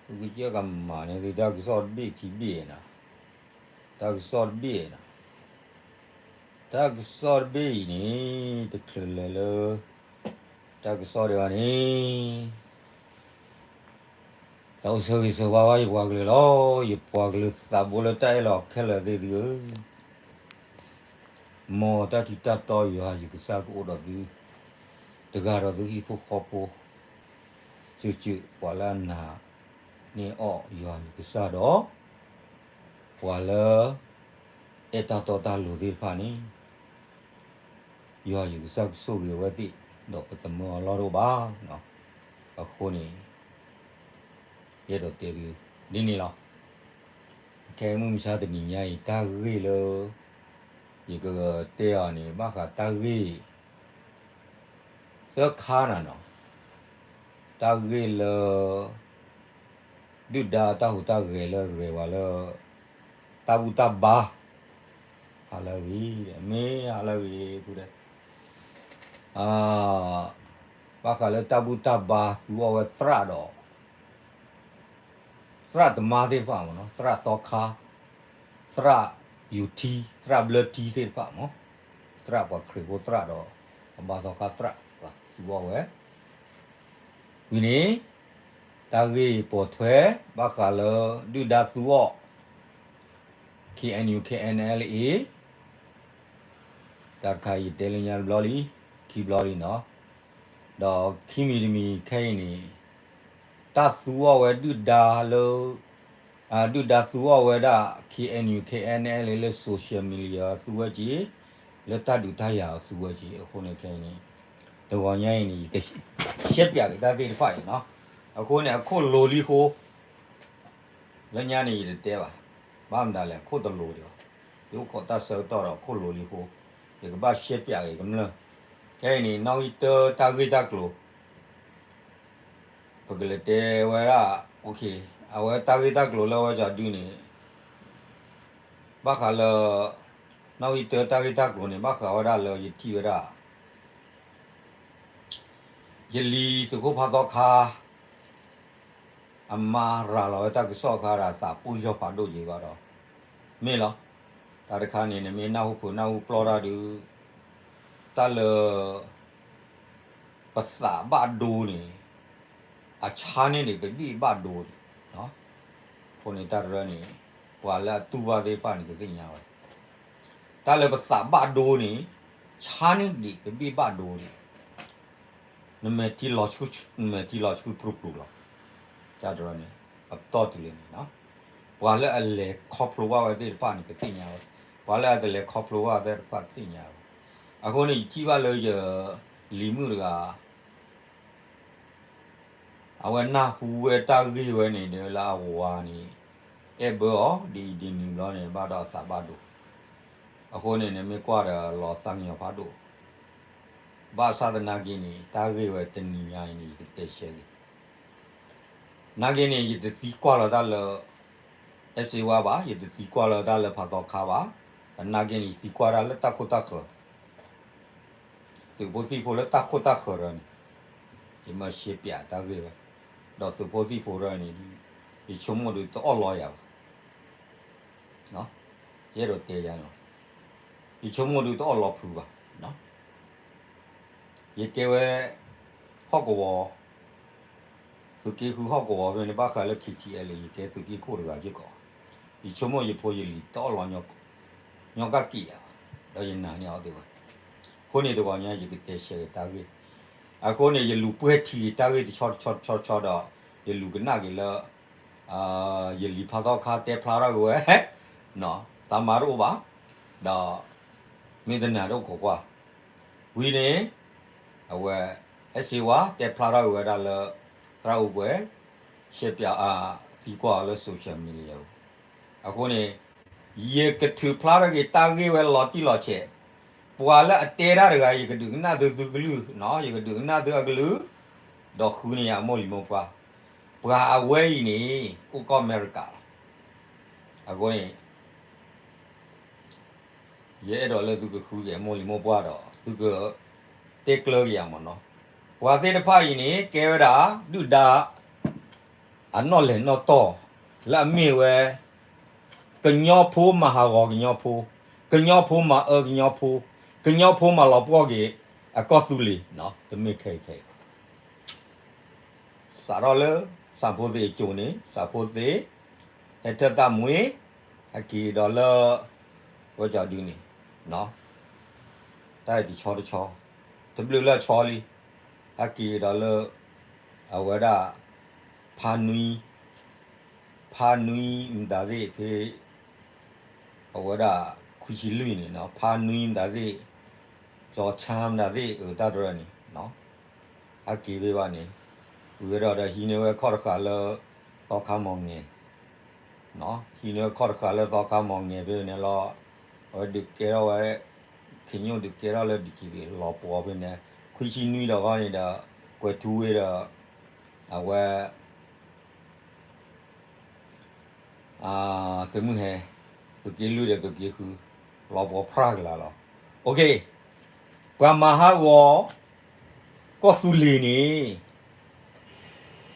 သုကစၢၢ်ကမၤန့ၢ်သုတၢ်ကစီၣ်တဘ့ၣ်ခံဘ့ၣ်နီၤ, တၢ်ကစီၣ်တဘ့ၣ်နီၤ, တၢ်ကစီၣ်တဘ့ၣ်အံၤန့ၣ် တချုးလဲၤလၢ တၢ်ကစီၣ်ဒံးဘၣ်န့ၣ် တၢ်အိၣ်ဆၢဂ့ၤဆၢဝါဘၣ်ယပှၤကလုာ်လီၤ. ယပှၤကလုာ်သးဘိလၢတၢ်အဲၣ်လီၤခဲလၢာ်သ့ၣ်သုဧၢ, မ်တၢ်ထံတၢ်တီယွၤယကစၢ်ကအိၣ်ဒီးသု, တဂၤဒီးသုဟံၣ်ဖိဃီဖိ, စုာ်စုာ်ပှၤလၢအနာ်န့ၢ်အီၤယွၤယကစၢ်ဒီး ပှၤလၢ အဲၣ်တၢ်တီတၢ်လိၤသ့ၣ်တဖၣ်န့ၣ် ယွၤယကစၢ်ကဆိၣ်ဂ့ၤအဝဲသ့ၣ်, ဒီးပသမၢအီၤလီၢ်တအိၣ်ဘၣ်. အဃိန့ၣ် ယအဲၣ်ဒိးတဲဒ်န့ၣ်လီၤ. ခဲအံၤမုၢ်မဆါတနံၤညါအံၤ တၢ်ဂ့ၢ်လၢ ယကတဲအီၤန့ၣ် ဘၣ်ဃးတၢ်ဂ့ၢ် သၢခါနၤနီၤ, တၢ်ဂ့ၢ်လၢ ဒုၣ်ဒါတၢ်ဟူးတၢ်ဂဲၤလၢဂဲၤဝဲလၢ တၢ်ဘူၣ်တၢ်ဘါ ဟးလၢအဂ့ၤ, မ့ၢ်ဟးလၢအဂ့ၤဃုာ်ဒီး ဘၣ်ဃးလၢတၢ်ဘူၣ်တၢ်ဘါသူအီၣ်ဝဲသရၣ်ဒီး သရၣ်သမါသ့ၣ်တဖၣ်မ့ၢ်နီၤ, သရၣ်သီခါ, သရၣ်ယူၤထံ, သရၣ်ဘျၢထံသ့ၣ်တဖၣ်မ့ၢ်, သရၣ်ပှၤခရံာ်ဖိသရၣ်ဒီး အဘါသီခါသရၣ် သူအီၣ်ဝဲ ဝံၤန့ၣ် တၢ်ဂ့ၢ်ပိာ်ထွဲ ဘၣ်ဃးလၢ ဒုၣ်ဒါသူအီၣ် K N U K N L A တၢ်တခါအံၤယတဲလၢညါတဘျီလံ, ခံဘျီလံနီၤ, ဒီးခံမံၤတမံၤခဲအံၤန့ၣ် တၢ်သူအီၣ်ဝဲဒုၣ်ဒါလၢ ဒုၣ်ဒါသူအီၣ်ဝဲဒၣ် K N U K N L A လၢ social media သူဝဲက့ၤ, လၢတၢ်ဒုးတၢ်ယၤသူဝဲက့ၤ, အဃိန့ၣ်ခဲအံၤန့ၣ် တဂီၤညါအံၤန့ၣ် ယကရှဲပၠးက့ၤတၢ်သ့ၣ်တဖၣ်အံၤနီၤ, အဃိန့ၣ် အခိၣ်လိၤလံဃိ လၢညါန့ၣ်ယတတဲဘၣ်, ဘၣ်မတၤလဲၣ် အခိၣ်တလိၤဒံးဘၣ်, ယအိၣ်ခိးတၢ်ဆၢကတီၢ်ဒီးအခိၣ်လိၤလံဃိ, ယကဘၣ်ရှဲပၠးက့ၤကမျၢၢ်, ခဲအံၤန့ၣ် နီၣ်ဂံၢ်တၢတၢ်ဂ့ၢ်တၢ်ကျိၤ ပကလဲၤတဲဝဲဒၣ်, အဝဲတၢ်ဂ့ၢ်တၢ်ကျိၤလၢအဝဲကဒုန့ၣ် ဘၣ်ဃးလၢ နီၣ်ဂံၢ်တၢတၢ်ဂ့ၢ်တၢ်ကျိၤန့ၣ် ဘၣ်ဃးဝဲဒၣ်လၢယထံၣ်ဝဲဒၣ် ယလံၤသုးခိၣ်ဖးသီခါ အမါရၤလီၤဝဲတၢ်ကစီၣ်အခါဒီး သးပှံၢ်ထီၣ်ဖးဒိၣ်က့ၤဘၣ်ဒီး မ့ၢ်လီၤ. တၢ်တခါန့ၣ် နမ့ၢ်နၢ်ဟူဖုးနၢ်ဟူပျီတၢ်ဒုး တၢ်လၢ ပသးဘၣ်ဒိန့ၣ် အဆါန့ၢ်ဒံးပဘ့ၣ်ဘၣ်ဒိန့ၣ်, အဃိန့ၣ်တၢ်တရၢန့ၣ် ပှၤလၢအတူၢ်ဘၣ်သ့ၣ်တဖၣ်န့ၣ် ကသ့ၣ်ညါဝဲ, တၢ်လၢပသးဘၣ်ဒိန့ၣ် ဆါန့ၢ်ဒံးပဘ့ၣ်ဘၣ်ဒိန့ၣ် နမဲာ်ထံလီၤဆှု နမဲာ်ထံလီၤဆှုပြူၤပြူၤလီၤ. တၢ်တရၢန့ၣ် အပတီၢ်တုၤလၢန့ၣ် ပှၤလၢအလဲၤခီဖျိဘၣ်ဝဲသ့ၣ်တဖၣ်န့ၣ် ကသ့ၣ်ညါဝဲ, ပှၤလၢအတလဲၤခီဖျိဘၣ်သ့ၣ်တဖၣ်သ့ၣ်ညါဝဲ. အဃိန့ၣ် ယထံၣ်ဘၣ်လၢယလံၤမုၣ်တဂၤ အဝဲနၢ်ဟူဝဲတၢ်ဂ့ၢ်ဝဲန့ၣ်ဒီးလၢအဝၤန့ၣ် အဲၣ်ဘၢအီၤဒ်အံၤဒ်နုၤဘျီန့ၣ် ဘၣ်ဒီးအသးဘၣ်ဒိ, အဃိန့ၣ် နမ့ၢ်ကွၢ်ဒီးလီၤသးကညီၤဖးဒိၣ်, ဘၣ်ဆၣ်သနာ်က့န့ၣ် တၢ်ဂ့ၢ်ဝဲတနံၤညါအံၤန့ၣ် ယကတဲရှဲက့ၤ နာ်က့န့ၣ် ယတသံကွၢ်လီၤတၢ်လၢ အဲၣ်စ့ဝါဘၣ်, ယတသံကွၢ်လီၤတၢ်လၢဖးသီခါဘၣ်, သနာ်က့န့ၣ် ယသံကွၢ်တၢ်လၢတၢ်ခိၣ်တၢ်ဃၢၤ, သုးဖိသံၣ်ဖိလၢတၢ်ခိၣ်တၢ်ဃၢၤရၢန့ၣ်, ယမၤရှဲပၠးတၢ်ဂ့ၢ်ဝဲ, ဒီးသုးဖိသံၣ်ဖိရၢန့ၣ် ယဆိကမိၣ်ဒုးတအီၣ်လီၤယၤဘၣ် ယအဲၣ်ဒိးတဲယၤန့ၣ်, ယဆိကမိၣ်ဒုးတအီၣ်လီၤဖုးဘၣ်, ယကဲဝဲ ဟီၣ်ကဝီၤ, သုးက့ဃုဟီၣ်ကဝီၤဖဲန့ၣ် ဘၣ်ဃးလၢ K T L A ယကဲသုးက့ခိၣ်တဂၤက့ၢ်ကီး, ယဆိကမိၣ်ယဖိယလံၤတအီၣ်လီၤ ညီကၣ်က့ၣ်ယၤဘၣ်, ဒီးယနာ်န့ၢ်အီၤသ့ဝဲ, အဃိန့ၣ်တဂီၤညါ ယကတဲရှဲက့ၤတၢ်ဂ့ၢ်, အဃိန့ၣ် ယလူၤပှဲၤထံၣ်တၢ်ဂ့ၢ်တဆီတဆီတဆီတဆီဒီး ယလူၤကနၣ်က့ၤလၢ ယလံၤဖးသီခါတဲဖျါထီၣ်က့ၤဝဲ, တၢ်မၤတအိၣ်ဘၣ်, ဒီး မ့ၢ်တနာ်တအိၣ်ခိးကွၢ်, ဝံၤန့ၣ် အဝဲ အဲၣ်စ့ဝါတဲဖျါထီၣ်က့ၤဝဲဒၣ်လၢ သရၣ်အိၣ်ပှဲၤ ရှဲပၠးအသံကွၢ်အီၤလၢ social media အဃိန့ၣ် ယကထုးဖျါထီၣ်က့ၤတၢ်ဂ့ၢ်ဝဲလီၤတံၢ်လီၤဆဲး, ပှၤလၢအတဲတၢ်တဂၤ ယကဒုးကနၣ်သုသုကလုၢ်, ယကဒုးကနၣ်သုအကလုၢ်, ဒီးဃုန့ၢ်ယၤအမိၢ်လံၤမိၢ်ပှၢ်, ပှၤအဝဲအံၤန့ၣ် အိၣ်ကီၢ်အမဲရကၤလီၤ. အဃိန့ၣ် ယအဲၣ်ဒိးလၢသုကဃုက့ၤအမိၢ်လံၤမိၢ်ပှၢ်ဒီး သုကတဲကျၢၤက့ၤယၤမ့ၢ်နီၤ, ပှၤသ့ၣ်တဖၣ်အံၤန့ၣ် ကဲဝဲဒၣ် ဒုၣ်ဒါ အနီၣ်လဲၢ်နီၣ်တီၢ် လၢအမ့ၢ်ဝဲ ကညီဖိမၤဟးဂီၤကညီဖိ, ကညီဖိမၤအၢကညီဖိ, ကညီဖိမၤလီၤပှီၢ်က့ၤအကီၢ်သူလ့ၤ, တမ့ၢ်ခဲအံၤခဲအံၤ စးထီၣ်လၢ စၣ်ဖိသ့ၣ်အစိၤန့ၣ် စၣ်ဖိသ့ၣ် ဟဲထၢၣ်သးမွ့ ဟဲက့ၤဒီးလၢ ဝဲကဒုန့ၣ် တၢ်အံၤတဆီတဆီ တဘျုးလၢအဆီလံ ဟဲက့ၤဒီးလၢ အဝဲဒၣ် ဖါနွံ ဖါနွံမတၤသ့ၣ်ဖဲ အဝဲဒၣ် ခွံဆံလွံၢ်န့ၣ် ဖါနွံမတၤသ့ၣ် ကၠီၤဆါမတၤသ့ၣ် အတၢ်တရၢန့ၣ် ဟဲက့ၤဖဲဘၣ်န့ၣ် ဝံၤဝဲဒီးဒီးဟံးန့ၢ်ဝဲခီၣ်တဃာ်လၢ သီခါမီၢ်ငဲၤ ဟံးန့ၢ်ဝဲခီၣ်တဃာ်လၢသီခါမီၢ်ငဲၤဖဲန့ၣ်လီၤ. အဝဲဒုးကဲထီၣ်ဝဲ ခ့ညိၣ်ဒုးကဲထီၣ်လၢ ဘံၣ်ကံဘံၣ် လီၤပှီၢ်ဖဲန့ၣ် ခွံဆံနွံဒီးဂီၢ်န့ၣ်ဒီး ကွဲၤထူဝ့ဒီး အဝဲ သုးမုၢ်ဟဲ သုးက့လွံၢ်ဒီးသုးက့ဃု လီၤပှီၢ်ဖြါကလၤလီၤ. ပှၤမၤဟးဂီၤ ကီၢ်သူလ့ၤန့ၣ်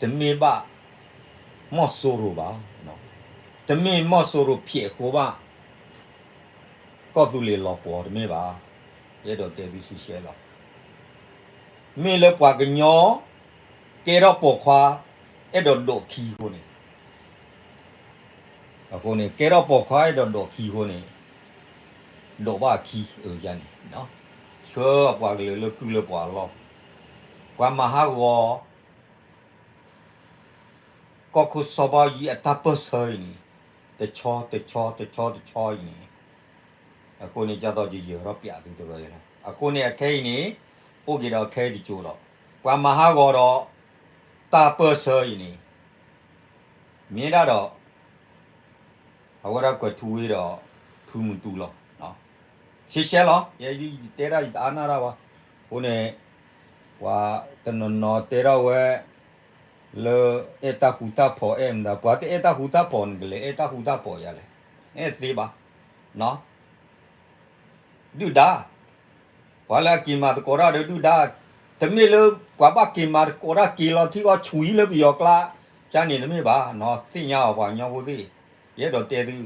တမ့ၢ်ဘၣ် မီၢ်စိရိၤဘၣ်, တမ့ၢ်မီၢ်စိရိၤဖျဲးအဃိဘၣ် ကီၢ်သူလ့ၤလီၤပှီၢ်တမ့ၢ်ဘၣ်. ယအဲၣ်ဒိးတဲသုရှဲရှဲလီၤ. မ့ၢ်လၢပှၤကညီ ကဲထီၣ်ပိာ်ခွါ အဲၣ်ဒိးဒိးခံအဃိန့ၣ် အဃိန့ၣ် ကဲထီၣ်ပိာ်ခွါအဲၣ်ဒိးဒိးခံအဃိန့ၣ် ဒိးဘၣ်အခံအန့ၣ် ဆှၢပှၤကလုာ်လၢကုၢ်လၢပှၤအလီၢ်, ပှၤမၤဟးဂီၤ ကီၢ်ခိၣ်စီၤဘၣ်ယံၤအတၢ်ပၢၢ်ဆၢအံၤန့ၣ် တဆီတဆီတဆီတဆီအံၤန့ၣ် အဃိန့ၣ် ကၢ်သိးယယၢၤထီၣ်ပျးသုတရၢလီၤ. အဃိန့ၣ် အခဲအံၤန့ၣ် အိၣ်က့ၤဒီးခဲအံၤတကၠိၤဒီး ပှၤမၤဟးဂီၤဒီး တၢ်ပၢၢ်ဆၢအံၤန့ၣ် မ့ၢ်ဒၣ်ဒီး အဝဲဒၣ်ကွဲၤထူဝ့ဒီး ဖုမုၢ်တူလီၤ. ရှဲရှဲလီၤ. ယတဲဒၣ်ယတအါနၢ်တၢ်ဘၣ်. အဃိန့ၣ် ပှၤတနီၤနီၤတဲထီၣ်ဝဲ လၢအဲၣ်တၢ်ဃူတၢ်ဖိးအဲၣ်မတၤ ပှၤတအဲၣ်တၢ်ဃူတၢ်ဖိးန့ၣ် ကလဲၤအဲၣ်တၢ်ဃူတၢ်ဖိးယၤလဲၣ်. အဲၣ်သ့ဘၣ်. ဒုၣ်ဒါ ပှၤလၢအက့ၤမၤသကိးတၢ်ဒီးဒုၣ်ဒါ, တမ့ၢ်လၢပှၤဘၣ်က့ၤမၤသကိးတၢ်က့ၤလီၤထံအီၤဆွံလၢပယီၤကျါ, ကန့ၣ်တမ့ၢ်ဘၣ်, သ့ၣ်ညါအီၤပှၤကညီဖိသ့ၣ်, ယအဲၣ်ဒိးတဲသု,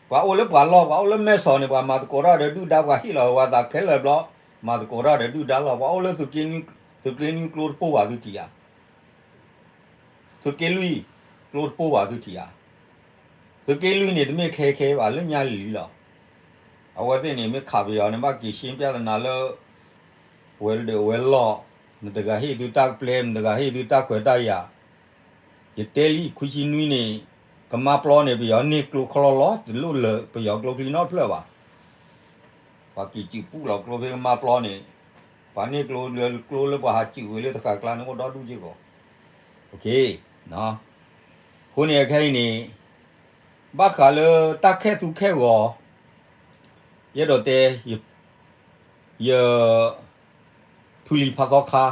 ပှၤအိၣ်လၢပှၤလီၢ် ပှၤအိၣ်လၢမဲၢ်ဆီးန့ၣ် ပှၤမၤသကိးတၢ်ဒီးဒုၣ်ဒါ ပှၤဟ့ၣ်လီၤဝဲသးခဲလၢာ်ဘျီ, မၤသကိးတၢ်ဒီးဒုၣ်ဒါလီၤ. ပှၤအိၣ်လၢသုးက့နွံကျိတပိၢ်ဘၣ်သုထံၣ်ဧါ သုးက့လွံၢ် ကျိတပိၢ်ဘၣ်သုထံၣ်ဧါ. သုးက့လွံၢ်န့ၣ် တမ့ၢ်ခဲခဲဘၣ်လၢညါလံလီၤ. အဝဲသ့ၣ်န့ၣ် မ့ၢ်ခးပယီၤန့ၣ် ဘၣ်က့ၤရှင်းပြဿနာလၢ ဝဲၤဒၢးဝဲၤလီၢ်, မတၤဂၤဟ့ၣ်သုတၢ်ပျဲ, မတၤဂၤဟ့ၣ်သုတၢ်ခွဲးတၢ်ယာ်. ယတဲလံ ခွံဆံနွံန့ၣ် ကမါပျီန့ၣ် ပယီၤန့ၢ်ကျိချီလီၤ, တလိၣ်လၢပယီၤကျိချံနီတဖျၢၣ်ဘၣ်. ပှၤက့ၤစုးပူၣ်လီၤကျိဖဲကမါပျီန့ၣ်, ပှၤန့ၢ်ကျိလၢကျိလၢပှၤဟးစုးဝဲလၢတဃာ်ကျါန့ၣ် အိၣ်ဒီဒူၣ်က့ၢ်ကီး. အဃိန့ၣ်အခဲအံၤန့ၣ် ဘၣ်ဃးလၢတၢ်ခဲသူခဲဂီၤ, ယအဲၣ်ဒိးတဲ, ယ ဖုလံၤဖးသီခါ,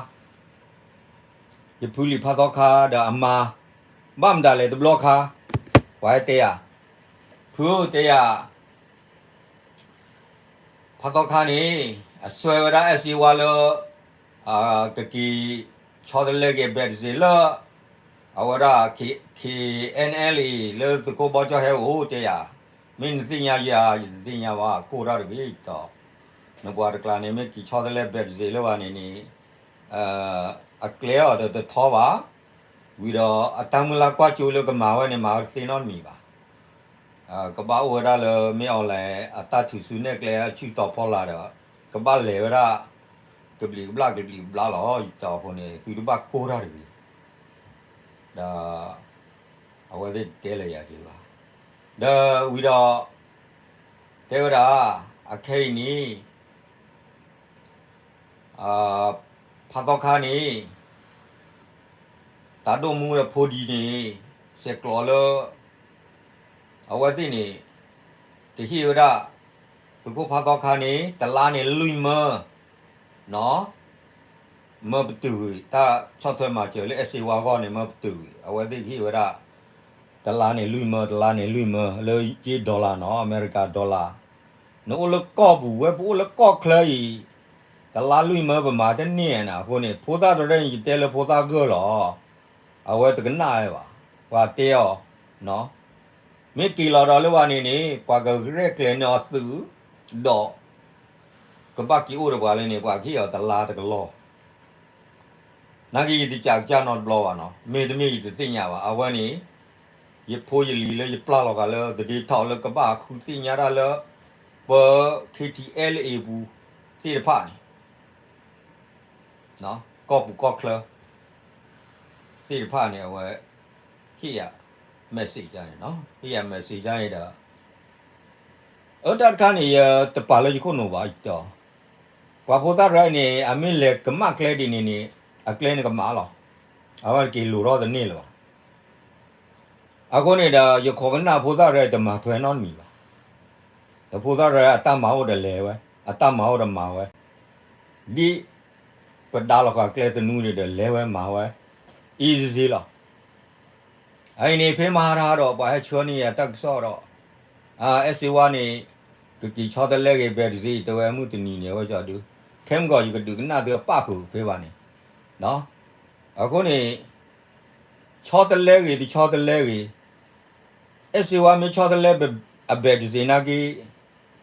ယဖုလံၤဖးသီခါဒီးအမါ, ဘၣ်မတၤလဲၣ်တဘျီခါ, ပှၤဟဲတဲယၤ, ဖုတဲယၤ ဖးသီခါန့ၣ် အစွဲဝဲဒၣ် အဲၣ်စ့ဝါ လၢ ကက့ၤဆီတလဲက့ၤ ဘဲးတစ့းလၢ အဝဲဒၣ် ခ့ၣ်အဲၣ်အဲၣ်လ်အ့ လၢသုးခိၣ်ဘီကၠီၣ်ဟဲအိၣ်တဲယၤ, မ့ၢ်နသ့ၣ်ညါယၤ ယတသ့ၣ်ညါဘၣ် ကိၢ်တၢ်တဂ့ၤတီၤ, နပှၤတကျါန့ၣ် မ့ၢ်က့ၤဆီတလဲ ဘဲးတစ့းလၢဘၣ်န့ၣ်န့ၣ် အကျဲအီၤဒီးတထီဘၣ်, ဝံၤဒီးအတၢ်မုၢ်လၢ်ကွၢ်စိလၢကမၤဝဲန့ၣ် မၤဝဲတသ့နီတမံၤဘၣ်. ကဘၣ်အိၣ်ဝဲဒၣ်လၢ မ့ၢ်အီၤလဲၣ် အတၢ်ထုးစုနဲၣ်ကျဲအဆူၣ်တီၤဖီလာ်ဒီး ကဘၣ်လဲၤဝဲဒၣ် ကဘျံးကဘျၣ်ကဘျံးကဘျၣ်လီၤ. ယတီၤအဃိန့ၣ် သုတဘၣ်ကိၢ်တၢ်တဂ့ၤ, ဒီး အဝဲသ့ၣ်တဲလၢယၤက့ၤဘၣ်, ဒီးဝံၤဒီး တဲဝဲဒၣ် အခဲအံၤန့ၣ် ဖးသီခါန့ၣ် တၢ်ဒိၣ်မူဒီးဖိဒံန့ၣ် ဆဲးကျိးလၢ အဝဲသ့ၣ်န့ၣ် ကဟ့ၣ်ဝဲဒၣ် သုးခိၣ်ဖးသီခါန့ၣ် တလါန့ၣ်လွံၢ်မၢ, မၢပတုာ်ဂ့ၤ တၢ်ဆီၣ်ထွဲမၤစၢၤလၢအဲၣ်စ့ဝါဂီၢ်န့ၣ် မၢပတုာ်ဂ့ၤ အဝဲသ့ၣ်ကဟ့ၣ်ဝဲဒၣ် တလါန့ၣ်လွံၢ်မၢ တလါန့ၣ်လွံၢ်မၢ လၢက့ dollar နီၤ အမဲရကၤ dollar, နအိၣ်လၢကီၢ်ပူၤဝဲ ပအိၣ်လၢကီၢ်ချၢအံၤ တလါလွံၢ်မၢပမၤတန့ၢ်နၤအဃိန့ၣ် ဖိသၣ်တရၢန့ၣ် ယတဲလၢဖိသၣ်ဂၢၢ်လီၤ. အဝဲတကနၣ်ဝဲဘၣ်. ပှၤတဲအီၤ, မ့ၢ်က့ၤလီၤဒီးလၢပှၤန့ၣ်န့ၣ် ပှၤကရဲၣ်ကျဲၤန့ၢ်အီၤသုး, ဒီး ကဘၣ်က့ၤအိၣ်ဒီးပှၤလၢန့ၣ် ပှၤကဟ့ၣ်အီၤတလါတကလီၢ်. နာ်က့ယတကးကစၢ်နီတဘျီဘၣ်နီၤ, မ့တမ့ၢ်ယတသ့ၣ်ညါဘၣ်. အဝဲန့ၣ် ယဖိယလံၤလၢယပျၢ်လီၤဃာ်လၢ သဒ့ထီၣ်လၢကဘၣ်ဃုသ့ၣ်ညါတၢ်လၢ ပ ခ့ထံအဲလ်အ့ ပူၤသ့ၣ်တဖၣ်န့ၣ် ကီၢ်ပူၤကီၢ်ချၢ သ့ၣ်တဖၣ်န့ၣ် အဝဲ ဟ့ၣ်ယၤ message န့ၣ်, ဟ့ၣ်ယၤ message န့ၣ်ဒီး အၢ တၢ်တခါန့ၣ် ယတပာ်လၢယခိၣ်နူာ်ဘၣ်, ယတဲအီၤ, ပှၤဖိသၣ်တဂၤအံၤန့ၣ် အမ့ၢ်လဲၤကမၣ်ကျဲဒ်န့ၣ်န့ၣ် အကျဲန့ၣ်ကမၣ်လီၤ. အဝဲတက့ၤလိာ်ထီၣ်တန့ၢ်လၢၤဘၣ်. အဃိန့ၣ်ဒီး ယခိးကနၣ်ဖိသၣ်တဂၤအံၤတမၤထွဲနီတမံၤဘၣ်. ဒီးဖိသၣ်တဂၤအတၢ်မၤအိၣ်ဒီးလဲၤဝဲ, အတၢ်မၤအိၣ်ဒီးမၤဝဲ, ဒ် ပဒါလီၤဃာ်ကျဲသနူန့ၣ်ဒီး လဲၤဝဲမၤဝဲ easy လီၤ. အအံၤန့ၣ် ဖဲမဟါတဟါဒီး ပှၤဟဲဆှၢန့ၢ်ယၤတၢ်ကစီၣ်ဒီး အဲၣ်စ့ဝါန့ၣ် ကက့ၤဆီတလဲဂ့ၤ ဘဲးတစ့ တဲဝဲမုၢ်တနံၤန့ၣ် အဝဲကီဒု ခဲမုၢ်ကီး ယကဒုးကနၣ်သုအပၣ်ဃုာ်ဖဲဘၣ်န့ၣ်, အဃိန့ၣ် ဆီတလဲဂ့ၤ တဆီတလဲဂ့ၤ, အဲၣ်စ့ဝါမ့ၢ်ဆီတလဲ အဘဲးတစ့နာ်က့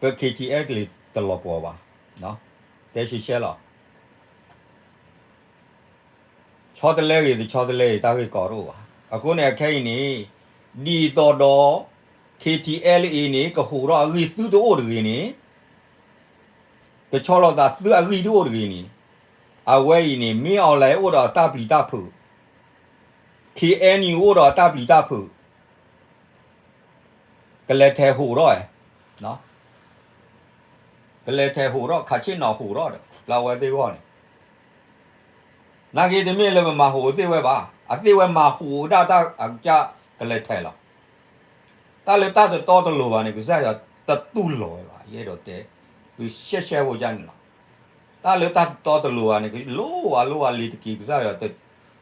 ပ ခ့ထံအဲလ်အ့ တလီၤပှီၤဘၣ်, တဲရှဲရှဲလီၤ. ဆီတလဲဂ့ၤ တဆီတလဲဂ့ၤ တၢ်ဂ့ၢ်ကီတအိၣ်ဘၣ်. အဃိန့ၣ် အခဲအံၤန့ၣ် ဒ်သိးဒီး ခ့ထံအဲလ်အ့န့ၣ် ကဟူးထီၣ်အဂံၢ်သုတအိၣ်တဂ့ၤန့ၣ်, ကဆီလီၤသးသုအဂံၢ်တအိၣ်တဂ့ၤန့ၣ်, အဝဲအံၤန့ၣ် မ့ၢ်အီၤလဲၣ်အိၣ်ဒီးအတၢ်ပျံၤတၢ်ဖုး, ခ့အဲနံၣ်အိၣ်ဒီးအတၢ်ပျံၤတၢ်ဖုး ကလဲၤထဲးဟူးထီၣ်, ကလဲၤထဲးဟူးထီၣ် ခးဆ့ၣ်နီၤဟူးထီၣ်ဒီး လၢအဝဲသ့ၣ်ဂီၢ်န့ၣ်, နာ်က့တမ့ၢ်လၢပမၤဟူးအသ့ၣ်ဝဲဘၣ်, အသ့ၣ်ဝဲမၤဟူးဝဲဒၣ်တၢ်အကစၢ်ကလဲၤထဲးလီၤ. တၢ်လၢတၢ်တတီတလိၤဘၣ်န့ၣ် ကစၢ်ယွၤတတူၢ်လိာ်ဝဲဘၣ်, ယအဲၣ်ဒိးတဲ သုရှဲရှဲဖိကန့ၣ်လီၤ. တၢ်လၢတၢ်တတီတလိၤဘၣ်န့ၣ် ကလိၣ်ဝါလိၣ်ဝါလံၤတက့ၢ် ကစၢ်ယွၤတ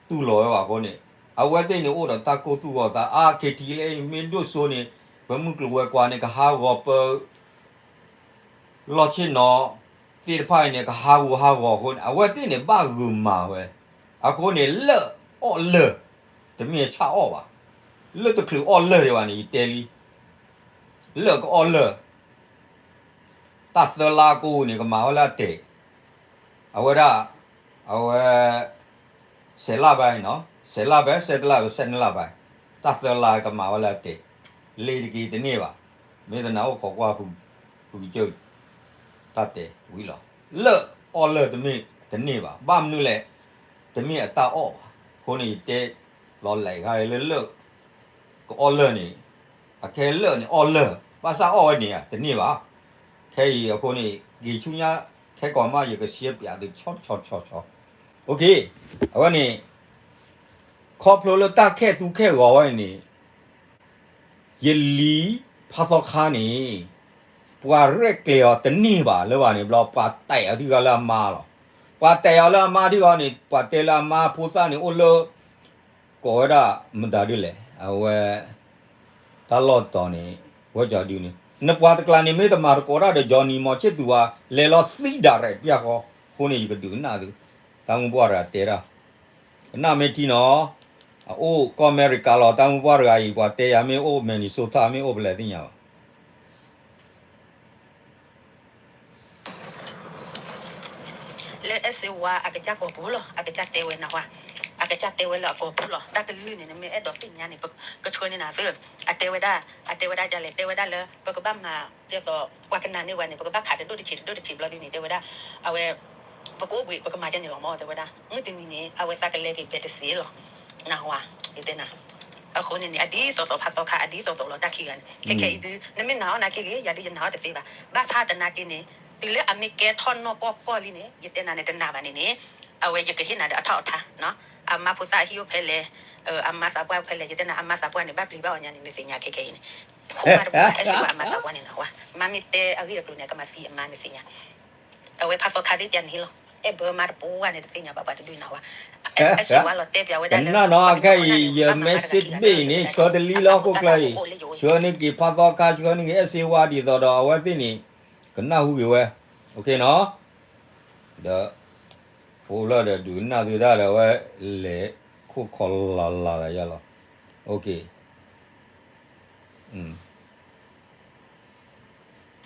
တူၢ်လိာ်ဝဲဘၣ်အဃိန့ၣ်, အဝဲသ့ၣ်န့ၣ်အိၣ်ဒီးတၢ်ကိၢ်သူၣ်ဂီၤသး အါ ခ့ထံလၢအံၤမ့ၢ်ဒိၣ်စိန့ၣ် ပမုၢ်ကျိၤဝဲၤကွာ်န့ၣ် ကဟးဂီၤပ လီၢ်ဆ့ၣ်နီၤသ့ၣ်တဖၣ်အံၤန့ၣ် ကဟးဂူာ်ဟးဂီၤအဃိန့ၣ် အဝဲသ့ၣ်န့ၣ် ဘၣ်ဂုာ်မၤဝဲ, အဃိန့ၣ် လၢၢ်အီၣ်လၢၢ် တမ့ၢ်ဆၣ်အီၣ်ဘၣ်, လၢၢ်တချုးအီၣ်လၢၢ်ဒံးဘၣ်န့ၣ် ယတဲလံ, လၢၢ်ကအီၣ်လၢၢ် တၢ်သၢလါကိးန့ၣ် ကမၤဝဲလၢအတဲာ်, အဝဲဒၣ်, အဝဲ ဆယ်လပိုင်းနီၤ, ဆယ်လပိုင်း ဆယ့်တစ်လပိုင်း ဆယ့်နှစ်လပိုင်း, တၢ်သၢလါကမၤဝဲလၢအတဲာ်, လ့ၤတက့ၤတန့ၢ်ဘၣ်, မ့ၢ်သနာ်အိၣ်ခိးကွၢ် ဖုကစၢၢ် တၢ်တဲာ်ဝံၤလီၤ. လၢၢ်အီၣ်လၢၢ်တမ့ၢ်တန့ၢ်ဘၣ်, ဘၣ်မနုၤလဲၣ်, တမ့ၢ်အတၢ်အီၣ်ဘၣ်. အဃိန့ၣ် ယတဲလီၤလဲာ်ခါအံၤလၢလၢၢ် ကအီၣ်လၢၢ်န့ၣ်, အခဲလၢၢ်န့ၣ်အီၣ်လၢၢ် ဘၣ်ဆၣ်အီၣ်ဝဲန့ၣ်တန့ၢ်ဘၣ်. ခဲအံၤအဃိန့ၣ် ဂ့ၤဆူညါ ခဲကိာ်မး ယကရှဲပၠးသုဆီဆီဆီဆီ, အဝဲန့ၣ် ခီဖျိလၢတၢ်ခဲၣ်သူခဲၣ်ဂီၤဝဲန့ၣ် ယလံၤဖးသီခါန့ၣ် ပှၤရဲၣ်ကျဲၤအီၤတန့ၢ်ဘၣ်လၢၤဘၣ်န့ၣ်ဘျီ ပှၤတဲာ်အီၤထံဂီၤလၢအမါလီၤ. ပှၤတဲာ်အီၤလၢအမါထံဂီၤန့ၣ် ပှၤတဲလၢအမါဖိသၣ်န့ၣ်အိၣ်လၢ ကိးဝဲဒၣ်မတၤဒ်လဲၣ် အဝဲ တၢ်လီၢ်တီၤန့ၣ် ဝဲကၠီဒုန့ၣ် နပှၤတကျါန့ၣ် မ့ၢ်တမၤသကိးတၢ်ဒီး Johnny မီၤဆ့ၣ်သူးဘၣ် လဲၤလီၤသံ direct ပျၢ်ဃီ, အဃိန့ၣ် ယကဒုးကနၣ်သု, တၢ်မုၢ်ပှၢ်တဂၤတဲတၢ်, ကနၣ်မ့ၢ်ထံနီၤ, အအိၣ်ကီၢ်အမဲရကၤလီၤ တၢ်မုၢ်ပှၢ်တဂၤအံၤ ပှၤတဲယၤမ့ၢ်အိၣ် Minnesota မ့ၢ်အိၣ်ဖဲလဲၣ်သ့ၣ်ညါဘၣ်. လၢအဲၣ်စ့ဝါအကစၢ်ကိာ်ပူၤလီၤ, အကစၢ်တဲဝဲနဝါ, အကစၢ်တဲဝဲလၢအကိာ်ပူၤလီၤ. တၢ်ကလုၢ်န့ၣ် နမ့ၢ်အဲၣ်ဒိးသ့ၣ်ညါန့ၣ် ကဆှၢန့ၢ်နၤသ့, အတဲဝဲဒၣ်, အတဲဝဲဒၣ်ဒ်လဲၣ်, တဲဝဲဒၣ်လၢ ပကဘၣ်မၤ ဒ်သိး ပှၤကနၣ်န့ၢ်ဝဲန့ၣ် ပကဘၣ်ခးတဒိၣ်တဆံးတဒိၣ်တဆံးဘျီဒ်န့ၣ် တဲဝဲဒၣ်, အဝဲ ပကအိၣ်ဘှံး ပကမၤဒ်န့ၣ်လီၤမၢ် တဲဝဲဒၣ်, မုၢ်တနံၤန့ၣ် အဝဲသးကလဲၤက့ၤဘဲတစ့လီၤ, နဝါ, ယတဲနၤ အဃိန့ၣ်န့ၣ် အဒ်သိးသိးဖးသီခါ အဒ်သိးသိးလီၤတၢ်ခံဂၤန့ၣ် ခဲခဲအံၤဒုး နမ့ၢ်နာ်အီၣ်နာ်က့ဂ့ၤ ယၤဒုးယနာ်အီၣ်တသ့ဘၣ်. ဘၣ်ဆၣ်သနာ်က့န့ၣ် တုၤလၢအမ့ၢ်ကဲထီၣ်နီၢ်ကီၢ်ကီၢ်လံန့ၣ် ယတဲနၤန့ၣ် တနာ်ဘၣ်န့ၣ်န့ၣ် အဝဲယကဟ့ၣ်နၤဒီးအထီၣ်အထါ, အမါဖိသၣ်အဟံၣ်အိၣ်ဖဲလဲၣ်, အမါသးပှၢ်အိၣ်ဖဲလဲၣ်, ယတဲနၤ အမါသးပှၢ်န့ၣ် ဘၣ်ပျံၤဘၣ်အီၤညါန့ၣ် နသ့ၣ်ညါခဲခဲအံၤန့ၣ်, ဖိမါတပူၤ အဲၣ်စ့ဝါအမါသးပှၢ်န့ၣ်နဝါ, မါမ့ၢ်တဲအဂ့ၢ်အကျိၤန့ၣ် အကမၤသံအမါ နသ့ၣ်ညါ အဝဲဖးသီခါသ့ၣ်တၢ်န့ၣ်လီၤ, အဲၣ်ဘၢမါတပူၤဧါန့ၣ် တသ့ၣ်ညါဘၣ်ပှၤတဒုနဝါ, အဲၣ်စ့ဝါလီၤတဲပၠးဝဲဒၣ်လၢ ယ message ဘ့ၣ်န့ၣ် ဆှၢတလံလၢဟီၣ်ခိၣ်ချၢအံၤ, ဆှၢန့ၢ်က့ၤဖးသီခါ ဆှၢန့ၢ်က့ၤအဲၣ်စ့ဝါဒ်သိးဒီးအဝဲသ့ၣ်န့ၣ် ကနၢ်ဟူက့ၤဝဲ, နီၤ, ဒီး ဖိလၢဒီးဒုးကနၣ်သုတၢ်ဒီးအဝဲလဲၤ ခိၣ်ခီလၢ်လၢ်ယၤလီၤ.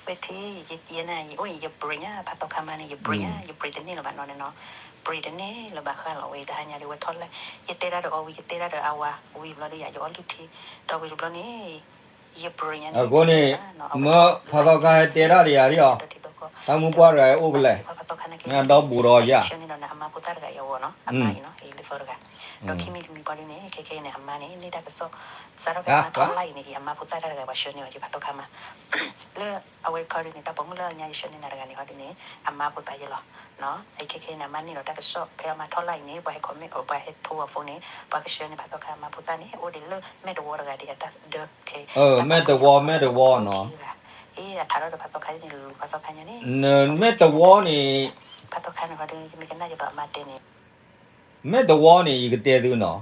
ဝဲထံၣ် ယဲန့ၣ် ယအိၣ်အံၤ ယ break ညါ ဖးသီခါမါန့ၣ် ယ break ညါ ယ break တန့ၢ်လၢၤဘၣ်နီၢ်နီၢ်, break တန့ၢ်လၢၤဘၣ်ဃၣ်လီၤဝဲ တဟါညါဒ်ဝဲထီၣ်လၢ ယတဲတၢ်ဒီးအီၤဝံၤ ယတဲတၢ်ဒီးအဝၤဝံၤဘျီဒီးယၤ ယအီၣ်လုၢ်ထံ ဒီးဝံၤတဘျီန့ၣ် ယ break ညါန့ၣ် အဃိန့ၣ် မ့ၢ်ဖးသီခါဟဲတဲတၢ်ဒီးယၤဒ်အီၤ, တၢ်မုၢ်ပှၢ်တဂၤဟဲအိၣ်ဖဲလဲၣ်, မ့ၢ်အဒီဘူးဒီးယၤ ဆှၢန့ၢ်ဒီးနအမါဖိသၣ်တဂၤအံၤအဂီၢ်နီၤ, အမါအံၤနီၤ လၢသီတဂၤ, ဒီးခံမံၤတမံၤဃီဒ်န့ၣ် ခဲခဲအံၤန့ၣ် အမါန့ၣ် န့ၢ်တၢ်ကစီၣ် စးထီၣ်ဖဲအမါထီၣ်လၢ်အံၤန့ၣ် အံၤအမါဖိသၣ်တၢ်တဂၤ ပှၤဆှၢန့ၢ်အီၤက့ၤဖးသီခါမါ, လၢအဝဲခီဒ်န့ၣ် တၢ်ပိာ်မုၣ်လၢညါယဆှၢန့ၢ်နၤတဂၤန့ၣ်ဃီဒ်န့ၣ် အမါဖိသၣ်ယဲလီၤ, အခဲခဲအံၤန့ၣ် အမါန့ၢ်ဒီးတၢ်ကစီၣ် ဖဲအမါထီၣ်လၢ်အံၤန့ၣ် ပှၤဟဲ comment ပှၤဟဲထိအီၤဖိန့ၣ် ပှၤကဆှၢန့ၢ်ဖးသီခါမါဖိသၣ်န့ၣ် အိၣ်ဒံးလၢမဲာ်တဝီတဂၤဒ်အတၢ်ဒၢခဲ မဲာ်တဝီ မဲာ်တဝီနီၤ, အ့ အထးထီၣ်ဒီးဖးသီခါန့ၣ် လူၤဖးသီခါညါန့ၣ် မဲာ်တဝီန့ၣ် ဖးသီခါန့ၣ်ဃီဒ်န့ၣ် ယမ့ၢ်ကနၣ်ယသးအမါတဲန့ၣ် မဲာ်တဝီန့ၣ် ယကတဲသုနီၤ,